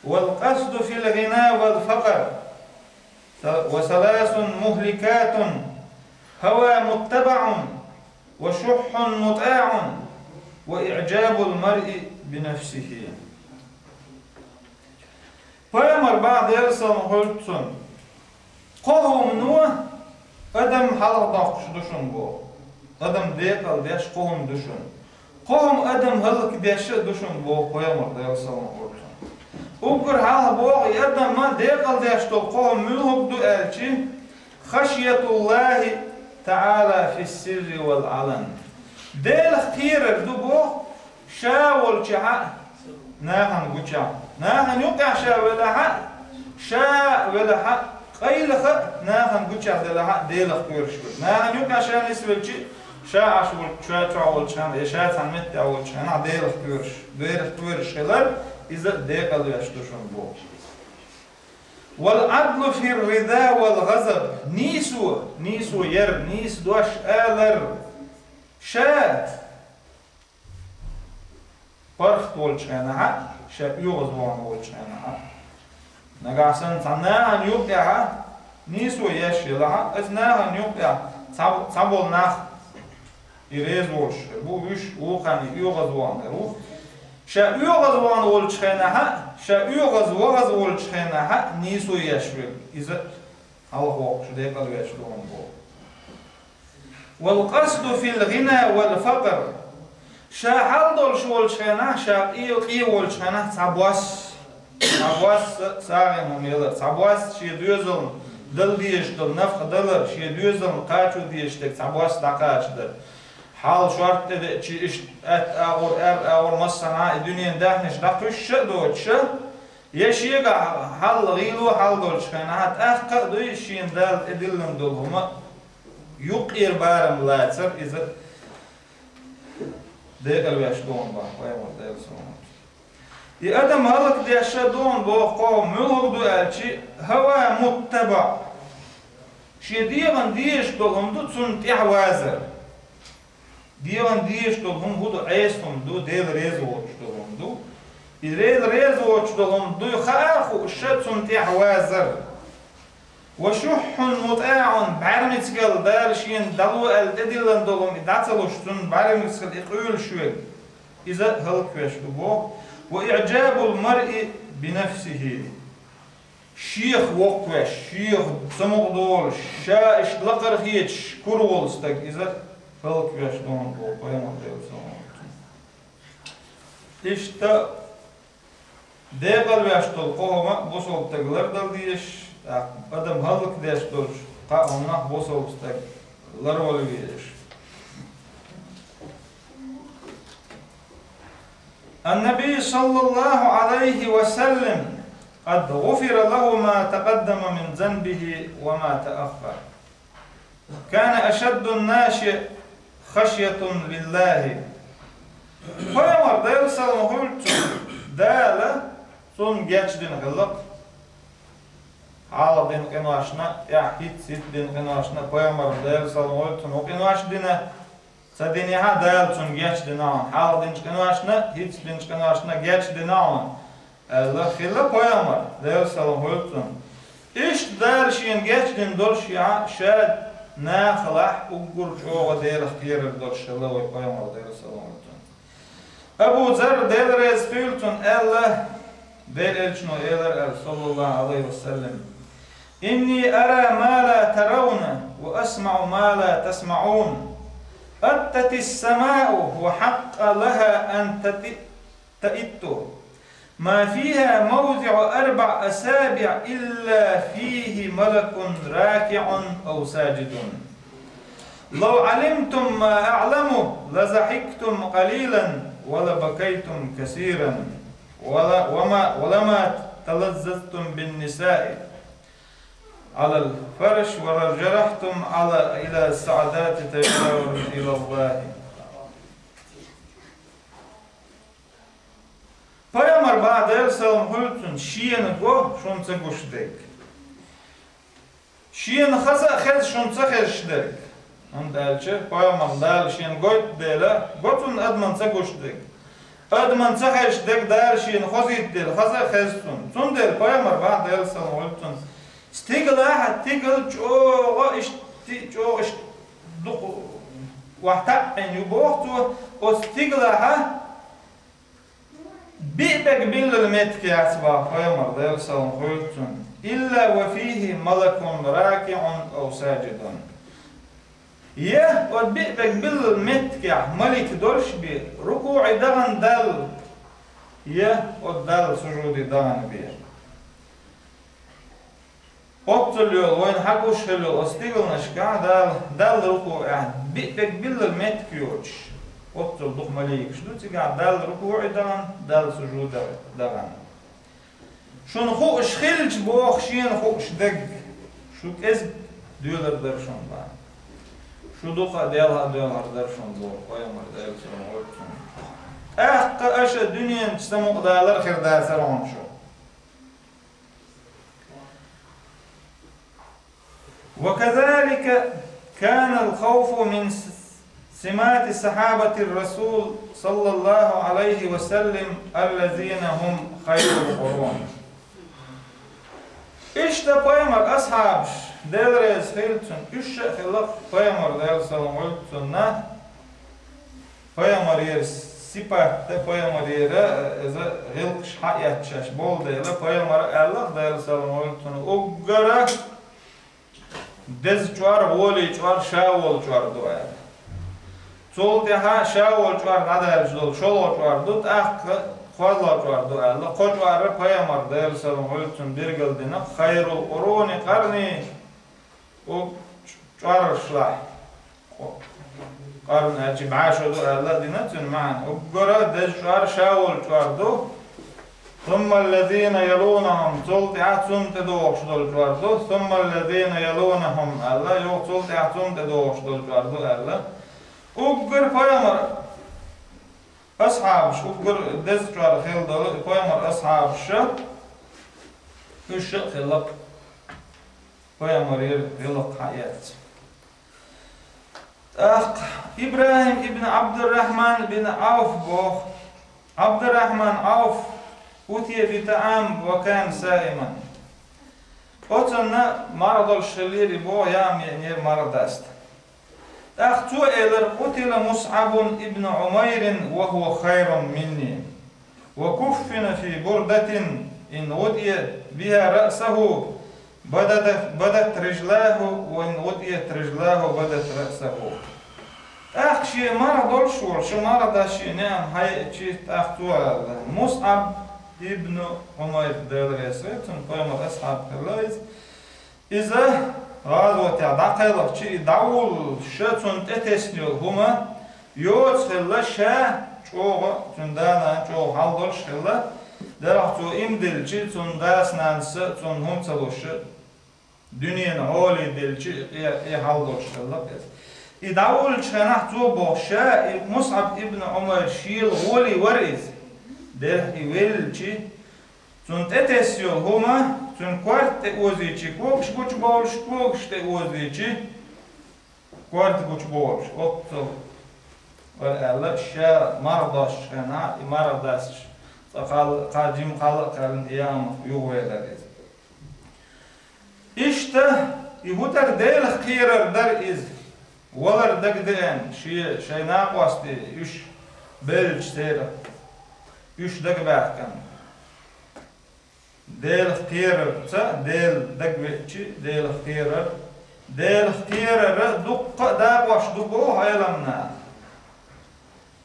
والقصد في الغنى والفقر، وثلاث مهلكات: هوى متبع، وشح مطاع، وإعجاب المرء بنفسه. Пайхамар бахьан Делера салам хуьлда цунна: кхо хӀумано адам хьалхадоккхуш ду шуна боху. Адам декъал деш кхо хӀума ду шуна. Кхо хӀума адам хӀаллакдеш а ду шуна боху Пайхамар Делера салам хуьлда цунна. Уггар хьалха боху и адам декъал деш долу кхо хӀума муьлхарг ду аьлча, خشية الله تعالى في السر والعلن. Делах кхерар ду боху, ша волчохь а, нахана гучахь. Нахана юкъахь ша велахь а, ша велахь а, къайлаха а, нахана гучахь делахь а Делах кхоьруш верг. Нахана юкъахь ша нисвелча, ша Ӏаш волчу, ша чохь волчу хенахь, я ша цхьана меттехь волчу хенахь Делах кхоьруш, Делах кхоьруш хилар, иза декъал веш ду шуна боху. والعدل في الرضا والغضب. Нийсо, нийсо яр, нийса дош алар. Ша паргӀат волчу хенахь а, ша оьгӀазвахана волчу хенахь а. Нагахь санна цхьа нахана юкъехь а нийсо еш елахь а, оцу нахана юкъехь цхьа, цхьаболу нах и реза волуш хир бу, уьш вукхарна и оьгӀазвахана хир ву. Ша оьгӀазвахана волчу хенахь а, ша оьгӀазвахаза волчу хенахь а нийсо еш верг. Иза хьалхавоккхуш декъал веш ду хьуна боху. والقصد في الغنى والفقر. Ша хьал долуш волчу хенахь, ша къе, къе волчу хенахь цхьа бос, цхьа бос сагӀина хӀума ялар, цхьа бос шен доьзална дала дезаш долу нафкъа далар, шен доьзална кхачо дезаш дерг цхьа бос дӀакхачадар. Хьал шорта тӀедеъча иштта атта агӀор, аьрра агӀор массанхьа а и дуьненан даьхнаш дӀакхуьссуш а доцуш а, я шегахь хьал гӀийла хьал долчу хенахь, тӀаккха а дуй шена Дала тӀедиллина долу хӀума, юккъера барам лацар иза декъал веш ду хьуна боху Пайхамар Делера салам хуьлда цунна. И адам хӀаллакдеш а ду хьуна боху кхо хӀума, муьлхарг ду аьлча, هوى متبع. Шен дегӀана дезаш долу хӀума ду, цунна тӀаьхьавазар. ДегӀана дезаш долу хӀума хӀун ду, Ӏеса хӀума ду, Дела реза воцуш долу хӀума ду. И Дела реза воцуш долу хӀума дуй хаа а хууш, ша цунна тӀаьхьавазар. وشح مطاع, бӀаьрмецигал, Дала шена дӀало аьлла тӀедиллина долу хӀума и дӀа ца луш, цунна бӀаьрмецигал и къуьйлуш верг. Иза хӀаллаквеш ду боху. وإعجاب المرء بنفسه. Шех воккхавеш, шех самукъадолуш, ша иштта лакхара хеташ, кура волу стаг, иза хӀаллаквеш ду хьуна боху Пайхамар Делера салам хуьлда цунна. Иштта декъал веш долу кхо хӀума бусалба стаг лардала дезаш, тӀаккха адам хӀаллакдеш долчу кхаа хӀуманах бусалба стаг ларвала везаш. النبي صلى الله عليه وسلم قد غفر له ما تقدم من ذنبه وما تأخر. كان أشد الناس خشية لله. Пайхамар, Делера салам хуьлда цунна, Дала цунна гечдина хилла-кх. Хьалха дина къиношна, тӀаьхьа хӀинца-хӀинца дина къиношна, Пайхамар, Делера салам хуьлда цунна, хӀун къинош дина, ца динехь а Дала цунна гечдина хьуна. Хьалха динчу къиношна, хӀинца динчу къиношна гечдина хьуна, аьлла хилла Пайхамар, Делера салам хуьлда цунна. Иштта Дала шена гечдина долуш а, ша нахалахь уггар чӀогӀа Делах кхерар долуш хилла вай Пайхамар, Делера салам хуьлда цунна. Абу Зарр, Дела реза хуьлда цунна, аьлла, Делан Элчано элира аьлла, صلى الله عليه وسلم: إني أرى ما لا ترون وأسمع ما لا تسمعون. أطت السماء وحق لها أن تطئ، تطئ. ما فيها موضع أربع أصابع إلا فيه ملك راكع أو ساجد. لو علمتم ما أعلم لضحكتم قليلا ولبكيتم كثيرا، ول-، وما، ولما تلذذتم بالنساء على الفرش ولجرحتم على، إلى السعدات تجاروا إلى الله. Пайхамар бахьан, Делера салам хуьлда цунна, шена го шуна ца гуш дерг. Шена хаза а хеза шуна ца хезаш дерг. ХӀунда аьлча пайхамар Дала шена гойту дела, го цунна адаман ца гуш дерг. Адаман ца хезаш дерг Дала шена хозийта дела, хаза а хеза цунна. Цундела пайхамар бахьа, Делан салам хуьлда цунна, стигалахьа, стигал чӀогӀа иштта, чӀогӀа иштта дукха вахьа таӀийна ю боху цо, оцу стигалахьа биъ бега биллал меттиг яц боху пайхамар, Делан салам хуьлда цунна, илла ва фихи малакун ракиун ав саджидун. Я оцу биъ бега биллал меттигехь малик долуш бен, рукуӀе дахана Далла, я оцу Далла сужуде дахана бен. Оццул йолу вайна хьагуш хилла йолу оцу стигалнашкахь Дала, Далла рукуӀехь биъ бега биллал меттиг йоцуш, оццул дукха маликаш ду, цигахь Далла рукуӀе дахана, Далла сужуде дахана. Шуна хууш хилча боху шена хууш дерг, шу кӀезиг доьлар дара шуна боху. Шу дукха а, делха а доьлхур дара шуна боху пайхамар, Делан салам хуьлда цунна. ТӀаккха аша дуьненчу самукъадалар хир дацара хьуна шу. وكذلك كان الخوف من سمات صحابة الرسول صلى الله عليه وسلم الذين هم خير القرون. Иштта пайхамар асхьабаш, Дела реза хила цунна, уьш а хилла пайхамар, Делан салам хуьлда цунна, пайхамарера сипат, пайхамарера иза гӀиллакхаш хьаэцча шаьш болу дела, пайхамара аьлла, Делан салам хуьлда цунна, уггара деза чӀор, гӀоле чӀор ша волу чӀор ду аьлла. Цул тӀаьхьа ша волу чӀор дӀадаьлча долу шолгӀа чӀор ду, тӀаккха кхозлагӀа чӀор ду аьлла. Кхо чӀор пайхамар, Делан салам хуьлда цунна, билгалдина, хайрул къуруни къарни, у чӀорашлахь. Къарн аьлча бӀе шо ду аьлла а дина цуьнан маьӀна. Уггара деза чӀор ша волу чӀор ду. Сумма ллазина ялунахум, цул тӀаьхьа цунна тӀедогӀуш долу чӀор ду. Сумма ллазина ялунахум аьлла, юха цул тӀаьхьа цунна тӀедогӀуш долу чӀор ду аьлла. Уггар пайхамар асхьабаш, уггар деза чӀор хилла долу пайхамар асхьабаша, уьш а хилла пайхамарера гӀиллакх хьаэцча. ТӀаккха ИбрахӀим ибн Ӏабдуррахьман бин Ӏавф боху. Ӏабдуррахьман Ӏавф утия би таӀам ва кана саиман. Оцунна марха долуш хиллера и боху, яа меънера марха даста. ТӀаккха цо элира: «Къутила Мусъабун ибн Ӏумайрин ва хӀува хайрун минни». «Ва куффина фи бурдатин, ин гӀутӀия биха раъсаху, бадат, бадат рижлаху, ва ин гӀутӀият рижлаху, бадат раъсаху». ТӀаккха шен марха долуш волу, шен марха дас шен неӀам хьаеъча, тӀаккха цо аьлла: «Мусъаб ибн Ӏумайр, Дела реза хила цунна, пайхамар асхьаб хилла иза». Иза гӀазотехь дӀакхелхича, и дӀавуллуш, цунна тӀетесна йолу хӀума йоцу хилла, ша чӀогӀа цуьнан да-нана чӀогӀа хьал долуш хилла, делахь цо иман диллича, цунна дас-нанас цунна хӀума ца луш, дуьненан гӀоле диллича, и къе, къе хьал долуш хилла иза. И дӀавуллучу хенахь цо боху, ша, и Мусъаб ибн Ӏумайр шела гӀоле вара иза. Делахь и веллича, цунна тӀетесна йолу хӀума, цуьнан корта тӀе озийча, когаш гучубовлуш, когаш тӀе озийча, корта гучубовлуш, оццул вара аьлла, ша марха достучу хенахь, и марха дасташ, цкъа кхалла, кхаа жима кхалла а кхаьллина, и яа мах юхавелира иза. Иштта, и хӀун дара, Делах кхерар дара иза. Валар дагадеана, шен, шайн накъостий, уьш беллачу церан, уьш дагабаьхкина. Делах кхерарца, Дела дагавеача, Делах кхерар. Делах кхерара дуккха а дакъош ду боху Ӏеламнаха.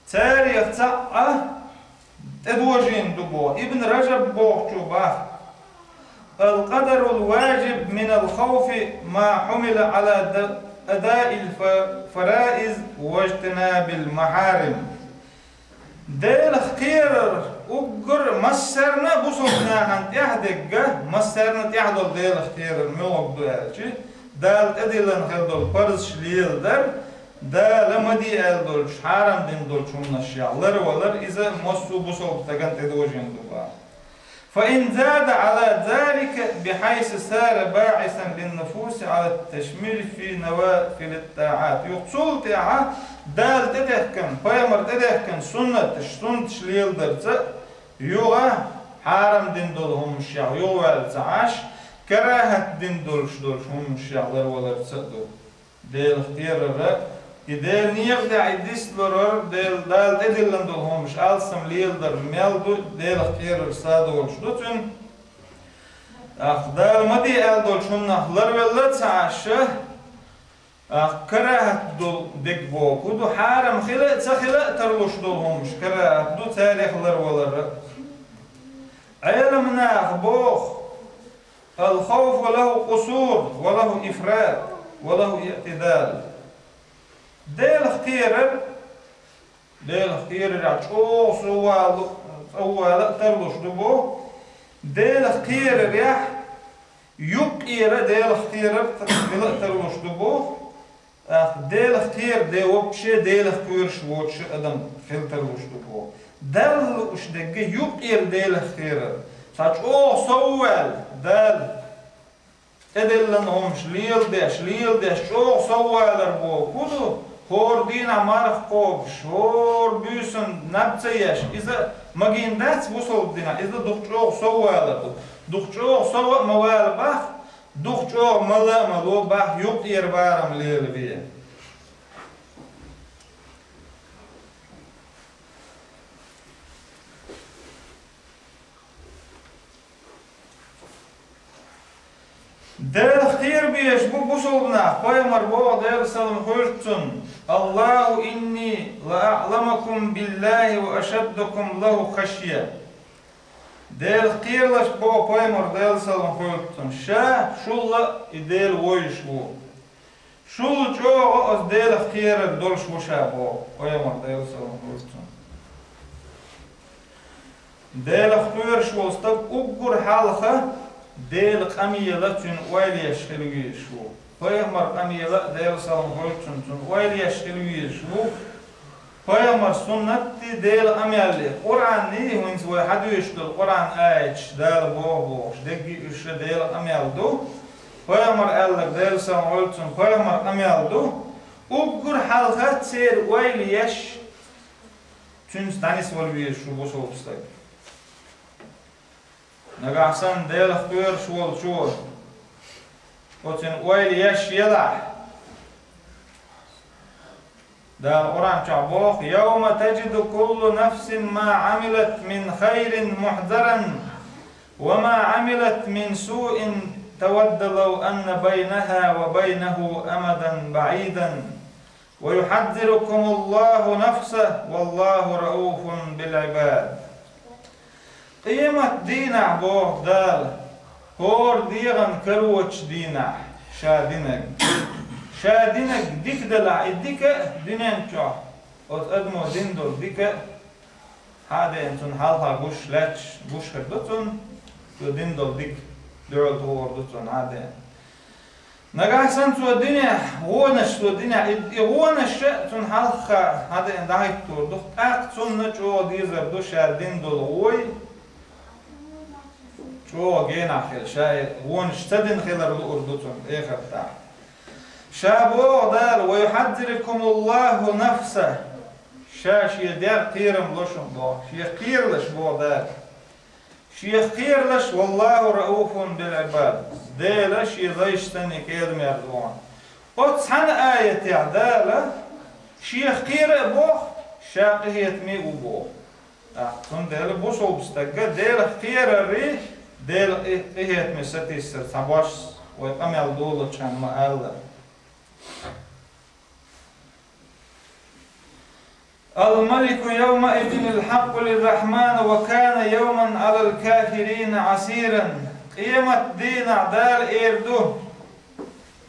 Царех цхьаъ а тӀедожийна ду боху. Ибн Ражаб бохучо баха: «Ал-къадарул важиб минал хавфи ма хьумила Ӏала да-, адаил фа-, фараиз важтинабил махьарим». Делах кхерар уггар массарна а бусалба нахана тӀехь дегга, массарна а тӀехь долу Делах кхерар муьлхарг ду аьлча, Дала тӀедиллина хила долу парзаш леладар, Дала ма де аьлла долчу, хьарам дина долчу хӀуманашех ларвалар, иза массо а бусалба стагана тӀедожийна ду боху. فإن زاد على ذلك بحيث صار باعثا للنفوس على التشمير في نوافل الطاعات. Юха цул тӀехьа Дала тӀедехкан, пайхамар тӀедехкан суннаташ, суннаташ леладарца, юха хьарам дина долу хӀуманашех юхаваьлла ца Ӏаш, карахӀат дина долуш долчу хӀуманашех ларваларца а ду. Делах кхерар, и Делан некъа тӀехь и дицлурар, Дела, Дала тӀедиллина долу хӀуманаш алсам леладар мел ду, Делах кхерар садолуш ду цуьнан. ТӀаккха Дала ма де аьлла долчу хӀуманах ларвелла ца Ӏаш, тӀаккха карахӀат долу дерг бохург ду, хьарам хила а, ца хила а тарлуш долу хӀуманаш карахӀат ду, царех ларвалар а. Ӏеламнаха боху: الخوف له قصور، وله إفراط، وله اعتدال. Делах кхерар, Делах кхерарехь чӀогӀа соввала, соввала а тарлуш ду боху. Делах кхерарехь юккъера Делах кхерар хила а тарлуш ду боху. ТӀаккха Делах кхерар де вообще Делах кхоьруш воцуш адам хила тарлуш ду боху. Далла лууш дерг юккъера Делах кхерар. Цхьа чӀогӀа совваьлла, Дала тӀедиллина хӀуманаш леладеш, леладеш, чӀогӀа соввалар боху хӀун ду? ХӀора дийнахь марха кхобуш, хӀора буьйсанна наб ца еш, иза магийна дац бусалба динехь, иза дукха чӀогӀа соввалар ду. Дукха чӀогӀа сов а ма вала боху, дукха чӀогӀа мала а ма ло боху, юккъера барам лелаве. Делах кхера безаш бу бусалба нах, пайхамар боху, Делан салам хуьлда цунна: «الله إني لأعلمكم بالله وأشدكم له خشية». Делах кхералаш боху пайхамар, Делан салам хуьлда цунна, ша шул а и Дела вовзаш ву. Шул чӀогӀа оцу Делах кхерар долуш ву ша боху, пайхамар, Делан салам хуьлда цунна. Делах кхоьруш волу стаг уггар хьалха Делан къамела цуьнан ойла еш хила везаш ву. Пайхамар къамела а, Делан салам хуьлда цунна, цуьнан ойла еш хила везаш ву. Пайхамар суннатти Делан къамелли, Къуръанни, хӀинца вай хьадуьйцуш долу Къуръан аяташ Дала боху бохуш, дегги уьш Делан къамел ду. Пайхамар аьлларг, Делан салам хуьлда цунна, пайхамар къамел ду. Уггар хьалха церан ойла еш, цуьнца дӀанисвала везаш ву бусалба стаг. Нагахь санна Делах кхоьруш волчо оцуьнан ойла еш елахь, Дала Къуръан чохь боху: «يوم تجد كل نفس ما عملت من خير محضرا وما عملت من سوء تود لو أن بينها وبينه أمدا بعيدا ويحذركم الله نفسه والله رءوف بالعباد». Къемат дийнахь, боху Дала, хӀора дегӀан карочу дийнахь ша динарг, ша динарг дика далахь, и дика а дуьнен чохь оцу адамо дина долу дика а хьа а деана, цунна хьалха гуш лаьтташ, гуш хир ду цунна, цо дина долу дика дуьхьал тухур ду цунна хьа а деана. Нагахь санна цо динехь, вонаш цо динехь, и, и вонаш а цунна хьалха хьа а деана дӀахӀиттор ду, тӀаккха цунна чӀогӀа дезар ду ша дина долу гӀой, чӀогӀа генахь хила, ша и вонаш ца дина хилар луур ду цунна эхартахь. Ша боху Дала: «ويحذركم الله نفسه», ша шен дегӀ кхерам ло шуна боху, шех кхералаш боху Дала. Шех кхералаш, «والله رءوف بالعباد», Дела шен лайш санна кхерамер ду хьуна. Оцу цхьана аятехь Дала шех кхера а боху, ша къинхетаме а ву боху. ТӀаккха цундела бусалба стага Делах кхерарий, Делан къи-, къинхетаме сатийсар цхьабосса вай къамел долучу хенахь ма-аллара. الملك يومئذ الحق للرحمن وكان يوما على الكافرين عسيرا. Къемат дийнахь Дала эр ду: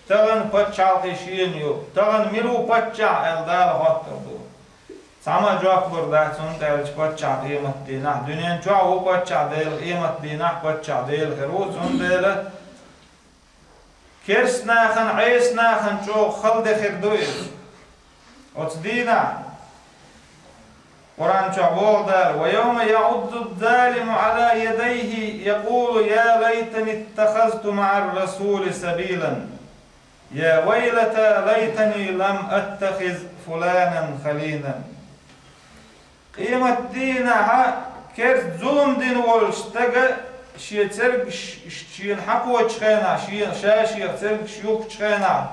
«Тахана пачхьалкхе шена ю, тахана мила ву паччахь?» аьлла Дала хоттур ду. Цхьамма жоп лур дац, хӀунда аьлча паччахь къемат дийнахь дуьнен чохь ву паччахь Дела, къемат дийнахь паччахь Дела хир ву, цундела керста нахана, Ӏеса нахана чӀогӀа хала де хир ду иза. Оцу дийнахь Къуръан чу боху Дала: «ويوم يعض الظالم على يديه يقول يا ليتني اتخذت مع الرسول سبيلا يا ويلتى ليتني لم أتخذ فلانا خليلا». Къематдийнахь керста зулам дина волчу стага шен цергаш, шена хьакхочу хенахь, шен, ша шех цергаш юхкучу хенахь,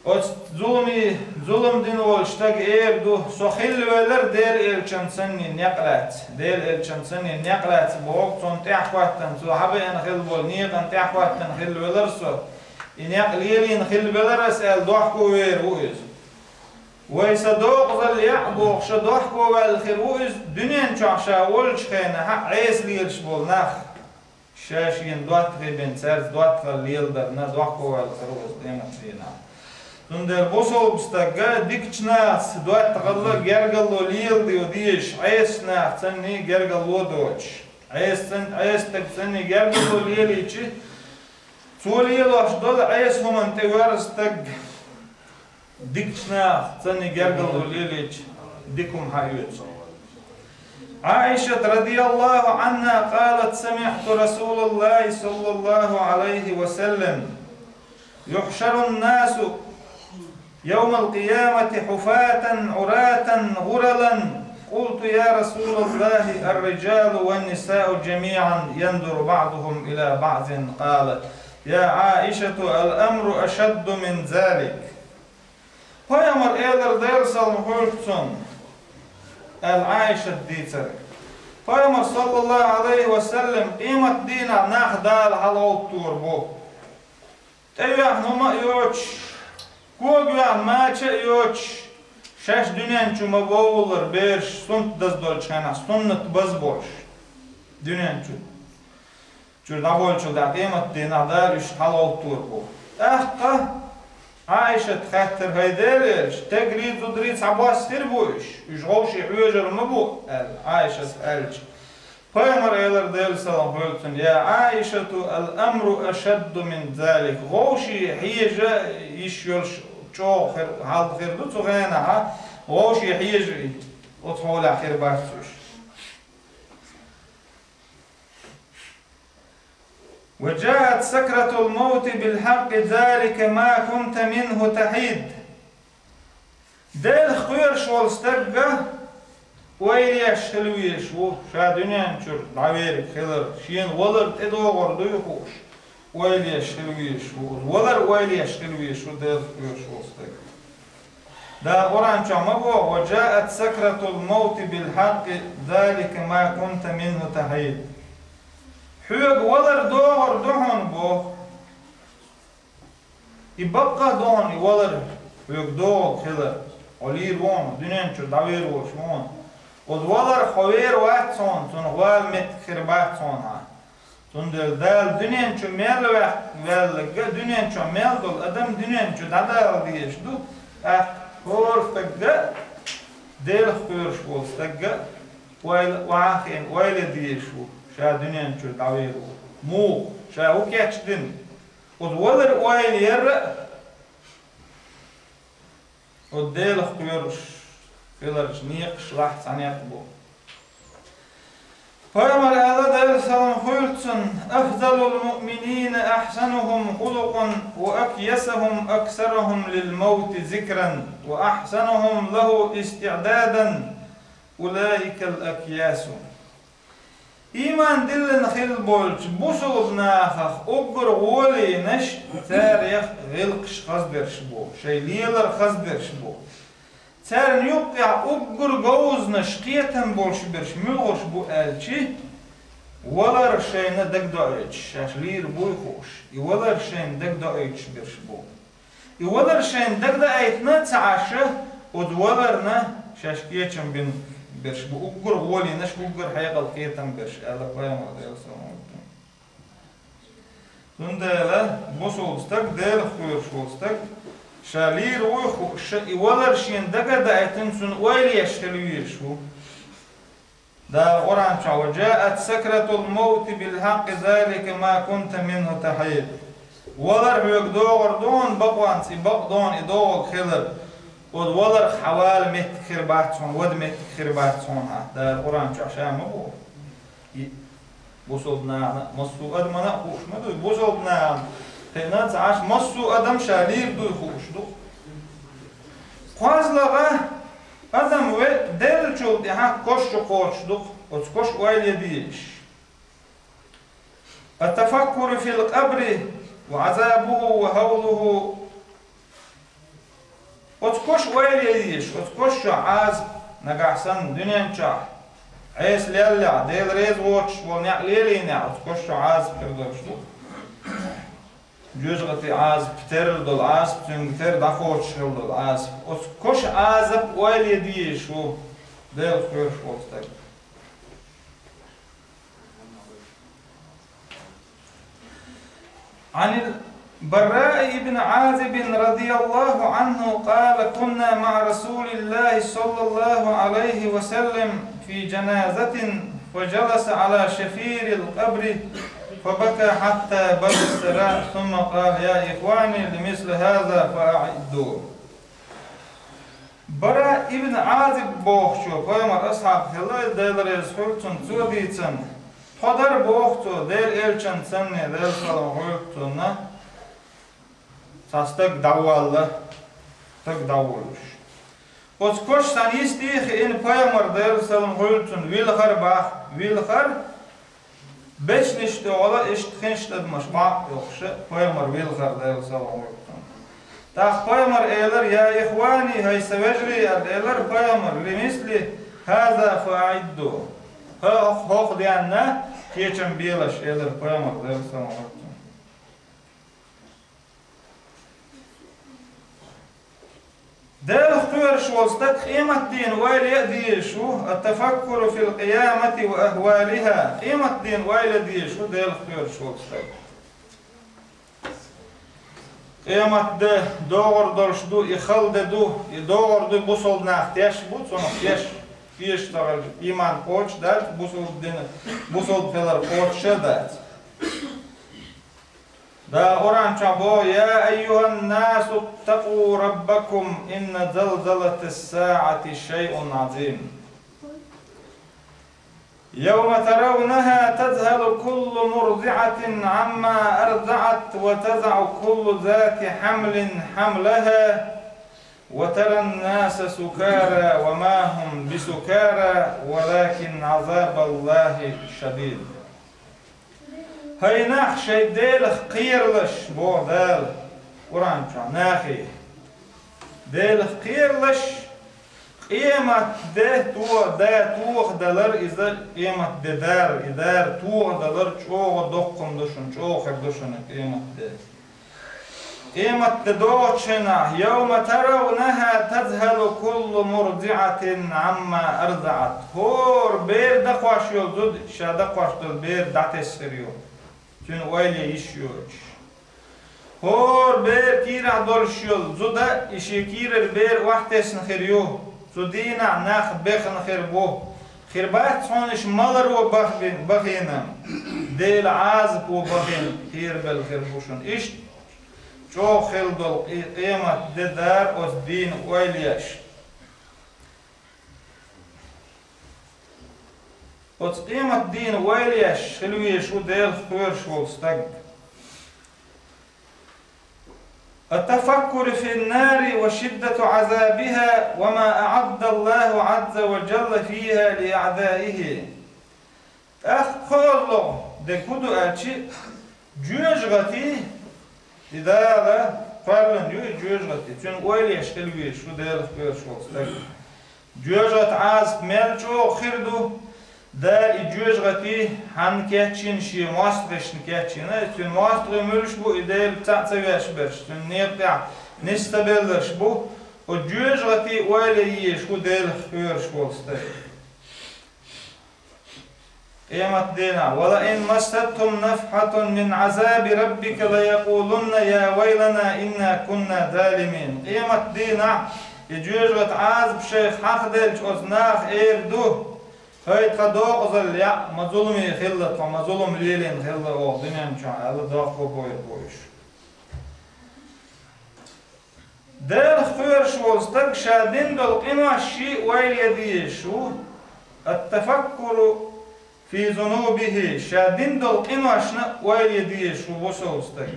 оцу зуламе, зулам дина волчу стага эр ду: «Со хилла велар Делан элчан санний некъ лаьцна, Делан элчан санний некъ лаьцна», боху, цунна тӀаьхьахӀоьттина, цо хьабеана хилла болу некъан тӀаьхьахӀоьттина хилла велар со. И некъ лелийна хилла велар ас аьлла, дохко вер ву иза. «Вай, сан докъазалла яӀ», боху, ша дохко ваьлла хир ву иза, дуьнен чохь ша волчу хенахь Ӏеса лелаш болу нах. Ша шена доттагӀий бен, цаьрца доттагӀалла леладарна дохко ваьлла хир ву иза къематдийнахь. Цундела бусалба стага дикачу нахаца доттагӀалла, гергарло леладо дезаш, Ӏеса нахаца санний гергарло доцуш. Ӏеса цан-, Ӏеса стага санний гергарло лелийча, цо лелош долу Ӏеса хӀуманна тӀе верза стаг. Дикачу нахаца санний гергарло лелийча, дика хӀума хьаоьцу. عائشة رضي الله عنها قالت: سمعت رسول الله صلى الله عليه وسلم: يحشر الناس يوم القيامة حفاة عراة غرلا. قلت: يا رسول الله، الرجال والنساء جميعا؟ ينظر بعضهم إلى بعض. قال: يا عائشة، الأمر أشد من ذلك. Пайхамар элира, Делан салам хуьлда цунна, аьлла Ӏайшат дийцира. Пайхамар, саллаллаху Ӏалайхи ва саллам, къематдийнахь нах Дала хьалагӀовттор бу. ТӀевеана хӀума а йоцуш, когавеана мача а йоцуш, шаьш дуьнен чу ма-бовллара бераш, суннат даза долчу хенахь, суннат база болуш, дуьнен чу чуьра дӀаболчул тӀаьхьа къематдийнахь Дала уьш хьалагӀовттор бу. ТӀаккха Ӏайшат хаьттира: «ХӀай Делан элча, стегарий, зударий цхьабосса хир бу уьш? Уьш вовшийн хьоьжур ма бу?» — аьлла, Ӏайшат аьлча, Пайхамар элира, Делан салам хуьлда цунна: «Я Ӏайшату, ал-амру ашадду мин залик». Вовшийн хьежа йиш йолуш чӀогӀа хир, хьал хир ду цу хенахь, вовшийн хьежа оцу хьолехь хир бац уьш. وجاءت سكرة الموت بالحق ذلك ما كنت منه تحيد. Делах кхоьруш волу стаг ойла еш хила везаш ву, ша дуьнен чуьра дӀавериг хилар, шена валар тӀедогӀур дуй хууш, ойла еш хила везаш ву. Валар ойла еш хила везаш ву Делах кхоьруш волу стаг. Дала Къуръан чохь ма боху: «وجاءت سكرة الموت بالحق ذلك ما كنت منه تحيد». Хьоьга валар догӀур ду хьуна боху. И баккъа а ду хьуна и валар, хьоьга догӀург хилар. Хьо лийр ву хьуна, дуьнен чуьра дӀавер волуш ву хьуна. Оцу валар хьо вер вац хьуна, цунах вала меттиг хир бац хьуна хьан. Цундела Дала дуьнен чу мел ваьлларг а, дуьнен чохь мел долу адам дуьнен чу дӀадала дезаш ду, тӀаккха хӀора стаг а, Делах кхоьруш волу стаг а ойла, охьахиъна ойла дезаш ву, ша дуьнен чуьра дӀавер ву. Муха? Ша хӀун кечдина? Оцу валар ойла яр а, оцу Делах кхоьруш хиларчу некъаш лахь цхьа некъ бу. Пайхамар аьлла, Делан салам хуьлда цунна: «أفضل المؤمنين أحسنهم خلقا وأكيسهم أكثرهم للموت ذكرا وأحسنهم له استعدادا أولئك الأكياس». Ийман диллина хилла болчу бусалба нахах уггар гӀолийнаш царех гӀиллакхаш хазадерш бу, шайн лелар хазадерш бу. Царна юккъехь уггар говзанаш, кхетам болуш берш муьлхарш бу аьлча, валар шайна дагадоуьйтуш, шаьш лийр буй хууш, и валар шайна дагадоуьйтуш берш бу. И валар шайна дагадаийтина а ца Ӏаш, оцу валарна шаьш кечам бина берш бу, уггар гӀолийнаш, уггар хьекъал, кхетам берш, аьлла Пайхамар, Делан салам хуьлда цунна. Цундела бусалба стаг, Делах кхоьруш волу стаг, ша лийр вуй хууш, и валар шена дагадаийтина, цунна ойла еш хила везаш ву. Дала Къуръан чохь: «وجاءت سكرة الموت بالحق ذلك ما كنت منه تحيد». Валар хьоьга догӀур ду хьуна бакъонца, и бакъ ду хьуна и догӀург хилар. Оцу валарх хьан вала меттиг хир бац хьуна, вада меттиг хир бац хьуна, Дала Къуръан чохь ша ма боху. И бусалба нахана, массо а адамана а хууш ма ду, бусалба нахана кхиъна ца Ӏаш, массо а адам ша лийр дуй хууш ду. КхозлагӀа адам ве деллачул тӀаьхьа кош чу кхочуш ду, оцу кош ойла е дезаш. التفكر في القبر وعذابه وهوله. Оцу кош ойла е дезаш, оцу кош чохь Ӏазап, нагахь санна дуьнен чохь Ӏеса леллехь, Дела реза воцуш волу некъ лелийнехь, оцу кош чохь Ӏазап хир долуш ду. Жоьжахати Ӏазап, терра долу Ӏазап, цуьнга терра дӀакхочуш хила долу Ӏазап. Оцу кош Ӏазап ойла е дезаш ву Делах кхоьруш волу стаг. عن البراء بن عازب رضي الله عنه قال: كنا مع رسول الله صلى الله عليه وسلم في جنازة، فجلس على شفير القبر فبكى حتى بل الثرى، ثم قال: يا إخواني، لمثل هذا فأعدوا. Бара ибн Ӏазиб бохучо, пайхамар асхьаб хилла, Дела реза хуьлу цунна, цо дийцина. Тхо дара боху цо, Делан элчан санна, Делан салам хуьлу цунна, цхьа стаг дӀаволла, стаг дӀаволлуш. Оцу кош цхьана йистехь хиъна пайхамар, Делан салам хуьлу цунна, вилхар бах, вилхар, бечнаш тӀехула иштта хинш адамаш бакъ йохуша, пайхамар вилхар, Делан салам хуьлу цунна. ТӀаккха пайхамар элар: «Я ихвани, хӀай сан вежарий», — аьлла элар пайхамар, «лимисли хаза фаъидду». ХӀокху, хӀокху денна кечам белаш, элар пайхамар, Делан салам хуьлу цунна. Делах кхоьруш волу стаг къематдийна ойла яа дезаш ву, ат-тафаккуру фил къиямати ва ахвалиха, къематдийна ойла дезаш ву Делах кхоьруш волу стаг. Къематде догӀур долуш ду, и хала де ду, и догӀур ду, бусалба нах теш бу, цунах теш, теш ца хилча, иман кхочуш дац, бусалба дина, бусалба хилар кхочуш а дац. Дала Къуръан чохь боху: «Я айюханнасу ттакъу раббакум, инна залзалатас-саъати шайъун азим. Явма таравнаха тазхалу куллу мурдиъатин амма ардаъат ва тазаъу куллу зати хьамлин хьамлаха». «وترى الناس سكارى وما هم بسكارى ولكن عذاب الله شديد». ХӀай нах, шайн Делах кхералаш, боху Дала Къуръан чохь нахе. Делах кхералаш, къематде то-, да тохадалар, иза къематде дар, и дар тохадалар чӀогӀа доккха ду шуна, чӀогӀа хир ду шуна къематде. Къематде догӀучу хенахь, «Явма таравнаха тазхалу куллу мурдиъатин амма ардаъат». ХӀора бер дакхош йолу зуда ша дакхош долу бер дӀатесна хир ю, цуьнан ойла йиш йоцуш. ХӀора бер кийрахь долуш йолу зуда и шен кийрара бер охьатесна хир ю. Цу дийнахь нах бехна хир бу. Хир бац хьуна иштта маларо бахбина, бахийна, Делан Ӏазапо бахийна, кхерабелла хир бу шуна. Иштта чӀогӀа хила долу къе-, къематде дара оцу дийна ойла еш. Оцу къематдийна ойла еш хила везаш ву Делах кхоьруш волу стаг. التفكر في النار وشدة عذابها وما أعد الله عز وجل فيها لأعدائه. ТӀаккха кхоалгӀа де хӀун ду аьлча, жоьжахати, и Дала кхоьллина ю и жоьжахати, цуьнан ойла еш хила везаш ву Делах кхоьруш волу стаг. Жоьжахатин Ӏазап мел чӀогӀа хир ду, Дала и жоьжахати хьанна кечйина, шен мостагӀашна кечйина, цуьнан мостагӀий муьлш бу, и Дела цхьаъ ца веш берш, цуьнан некъа тӀехь нис ца белларш бу, оцу жоьжахати ойла е езаш ву Делах кхоьруш волу стаг. Къематдийнахь: «ولئن مستهم نفحة من عذاب ربك ليقولن يا ويلنا إنا كنا ظالمين». Къематдийнахь и жоьжахатин Ӏазап шайх хьахаделча, оцу наха эр ду: «ХӀай, тхан докъазалла яӀ, ма зуламе хилла тхо, ма зулам лелийна хилла оха дуьнен чохь», — аьлла, доккхо бойр бу уьш. Делах кхоьруш волу стаг ша дина долу къинош шен а ойла ян дезаш ву. Ат-тафаккуру фи зунубихи, ша дина долу къиношна а ойла ян дезаш ву бусалба стаг.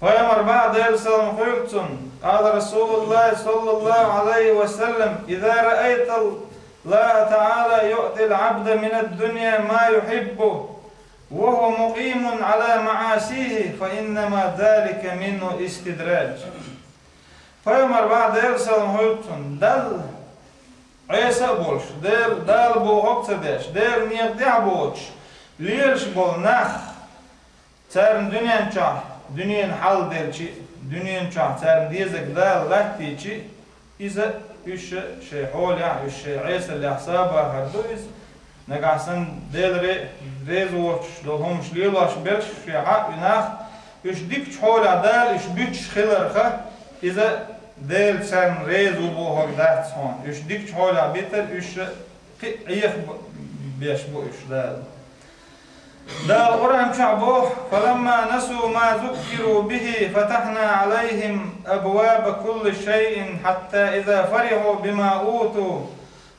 Пайхамар боху, Делан салам хуьлда цунна, къала Расулуллахи саллаллаху Ӏалайхи ва саллам: «Иза раайта Аллаха Таала юътил Ӏабда минад-дунья ма юхьиббу, ва хува мукъимун Ӏала маӀасихи, фа иннама залика минху истидраджун». Пайхамар боху, Делан салам хуьлда цунна, Далла Ӏеса а болуш, Дела, Дала бохург ца деш, Делан некъа тӀехь а боцуш, лелаш болу нах, царна дуьнен чохь, дуьненан хьал делчи, дуьнен чохь царна дезарг Дала латтийчи, иза, уьш шайн хьолехь, уьш шайн Ӏесаллехь сов бахар ду иза. Нагахь санна Дела ре-, реза воцуш долу хӀуманаш лелош берш шен хьаъ нах, уьш дикачу хьолехь Дала уьш буьтуш хиларх, иза Дела царна реза ву бохург дац хьуна. Уьш дикачу хьолехь битар, уьш кхин а Ӏеха б-, беш бу уьш Дала. Дала Къуръан чохь боху: «Фаламма насу ма зуккиру бихи, фатахна Ӏалайхим абваба кулли шайин, хьатта иза фариху бима уту,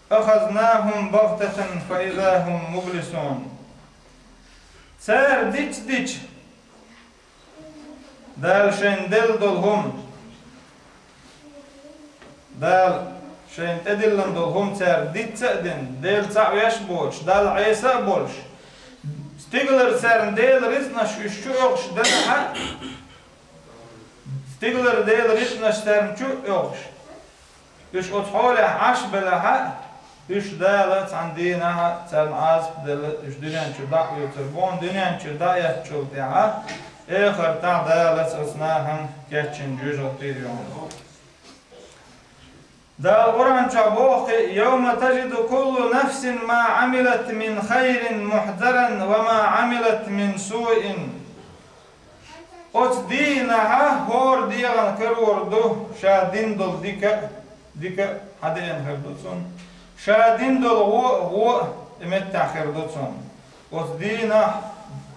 ахазнахум багътатан фа иза хум мублисун». Цара дицдича, Дала шайна делла долу хӀума, Дала шайна тӀедиллина долу хӀума цара диц а дина, Дела цхьаъ веш а боцуш, Далла Ӏеса а болуш, стигалара царна Делан рицкъанаш уьш чу оьхуш делахь а, стигалара Делан рицкъанаш царна чу а оьхуш, уьш оцу хьолехь Ӏаш белахь а, уьш Дала цхьана дийнахь а царна Ӏазап а делла, уьш дуьнен чуьра дӀа а оьцур бу хьуна, дуьнен чуьра дӀа а эцначул тӀаьхьа, эхартахь Дала оцу нахана кечйина жоьжахати а йо хьуна. Дала Къуръан чохь боху кхин: «Йовма таджиду куллу нафсин ма Ӏамилат мин хайрин мухьдаран ва ма Ӏамилат мин суин». Оцу дийнахь хӀора дегӀана карор ду, ша дина долу дика а, дика а хьадеана хир ду цунна. Ша дина долу гӀо а, гӀо а и меттехь хир ду цунна. Оцу дийнахь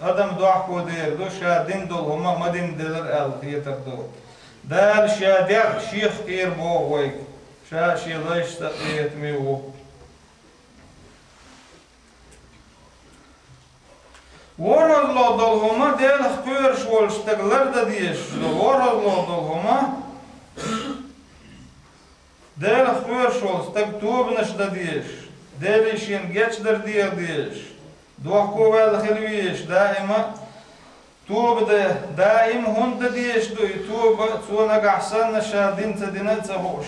адам дохко дер ду, ша дина долу хӀума ма дина делира аьлла хетар ду. Дала шен дегӀ шех кхера боху вайга, ша шен лайшца а къинхетаме ву. ВорхӀазло долу хӀума, Делах кхоьруш волчу стага лардан дезаш ду. ВорхӀазло долу хӀума, Делах кхоьруш волу стага тобанаш дан дезаш, Деле шена гечдар деха дезаш, дохко ваьлла хила везаш, даима а тоба дан, даима хӀунда дан дезаш ду и тоба, цо нагахь санна ша дина ца дина а ца хууш,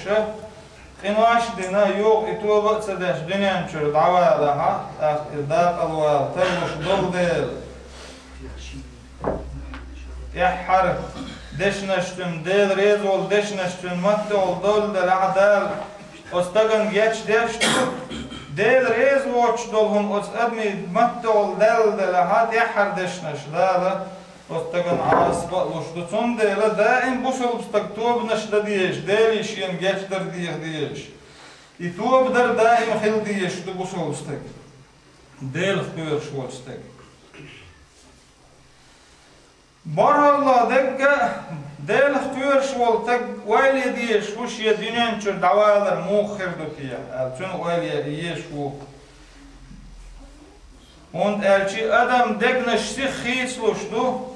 къинош а дина, юха и тоба а ца деш дуьнен чуьра дӀавалахь, тӀаккха и дакъалвала тарлуш долу дела. ТӀаьххьара дешнаш цуьнан, Дела реза волу дешнаш цуьнан маттахула долу делахь а, Дала оцу стагана гечдеш ду, Дела реза воцуш долу хӀума оцу адамийн маттахула даьлла делахь а, тӀаьххьара дешнаш Дала оцу стагана Ӏазап а луш ду. Цундела даим бусалба стага тобанаш дан дезаш, Деле шена гечдар деха дезаш. И тоба дар даим хила дезаш ду бусалба стага, Делах кхоьруш волчу стага. БорхӀалла дегга Делах кхоьруш волу стаг ойла ян дезаш ву, шен дуьнен чуьра дӀавалар муха хир ду те аьлла, цуьнан ойла ян езаш ву. ХӀунда аьлча адам дегнаш сиха хийцалуш ду.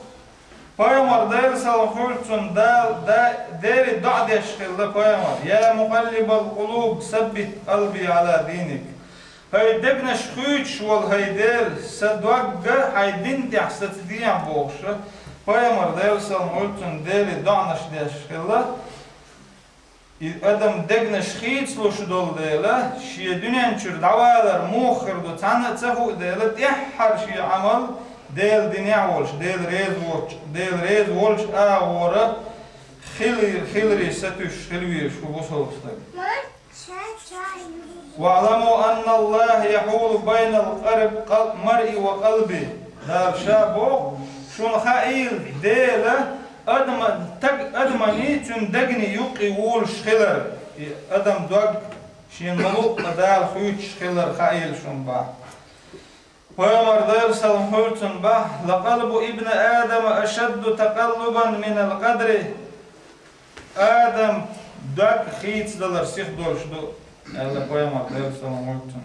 Пайхамар, Делан салам хуьлда цунна, Дала, да, Деле доӀа деш хилла пайхамар: «Я мукъаллибал къулуб, саббит къалби Ӏала диник». ХӀай дегнаш хуьйцуш волу хӀай Дела, сан дог а хьайн дин тӀехь саца дехьа бохуш, пайхамар, Делан салам хуьлда цунна, Деле доӀанаш деш хилла. И адам дегнаш хийцалуш долу дела, шен дуьнен чуьра дӀавалар муха хир ду, цхьанна а ца хуу дела, тӀаьххьара шен Ӏамал Делан динехь а волуш, Дела реза воцуш, Дела реза волчу агӀора хилар, хиларе сатуьйсуш хила везаш ву бусалба стаг. «ВаӀламу анна Аллаха яхьулу байнал къар-, къал-, маръи ва къалби». Дала ша боху: «Шуна хаийла, Дела адама-, таг-, адаманий, цуьнан дегний юккъе волуш хилар». И адам дог шена ма-луъу а Дала хуьйцуш хилар хаийла шуна боху. Пайхамар, Даьла салам хилда цунна, бах: «لقلب ابن آدم أشد تقلبا من القدر». Адам дог хийцадалар сиха долуш ду, аьлла Пайхамар, Даьла салам хилда цунна.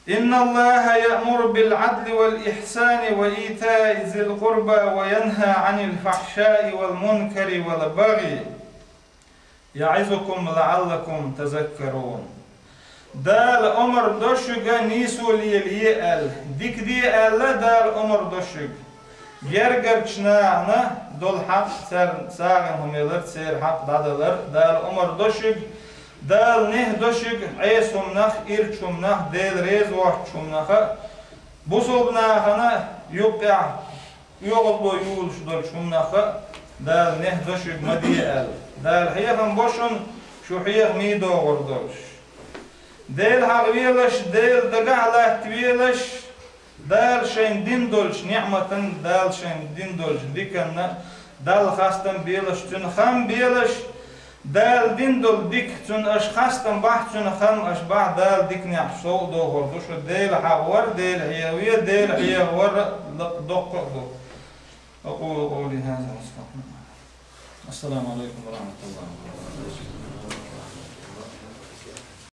«إن الله يأمر بالعدل والإحسان وإيتاء ذي القربى وينهى عن الفحشاء والمنكر والبغي يعظكم لعلكم تذكرون». Дала омра до шуьга нийсо лелае аьлла, дика де аьлла, Дала омра до шуьга. Гергарчу нахана долу хьакъ, царна сагӀина хӀума ялар, церан хьакъ дӀадалар, Дала омра до шуьга. Дала нехь до шуьга Ӏеса хӀуманах, ирча хӀуманах, Дела реза воцчу хӀуманах а, бусалба нахана юккъехь оьгӀазло юлуш долчу хӀуманах а Дала нехь до шуьга ма де аьлла. Дала хьехам бо шуна, шу хьехамий догӀур долуш. Дела хьахавелаш, Дела дагахь латтавелаш, Дала шайна дина долчу неӀматан, Дала шайна дина долчу диканна Далла хастам белаш, Цуьнан хам белаш, Дала дина долу дика, Цунна аша хастам бахь, Цуьнан хам аша бахь, Дала диканехь сов а дохур ду шу. Дела хьахавар, Дела хьехаве, Дела хьехавар лакха доккха а ду. أقول قولي هذا وأستغفر الله. السلام عليكم ورحمة الله.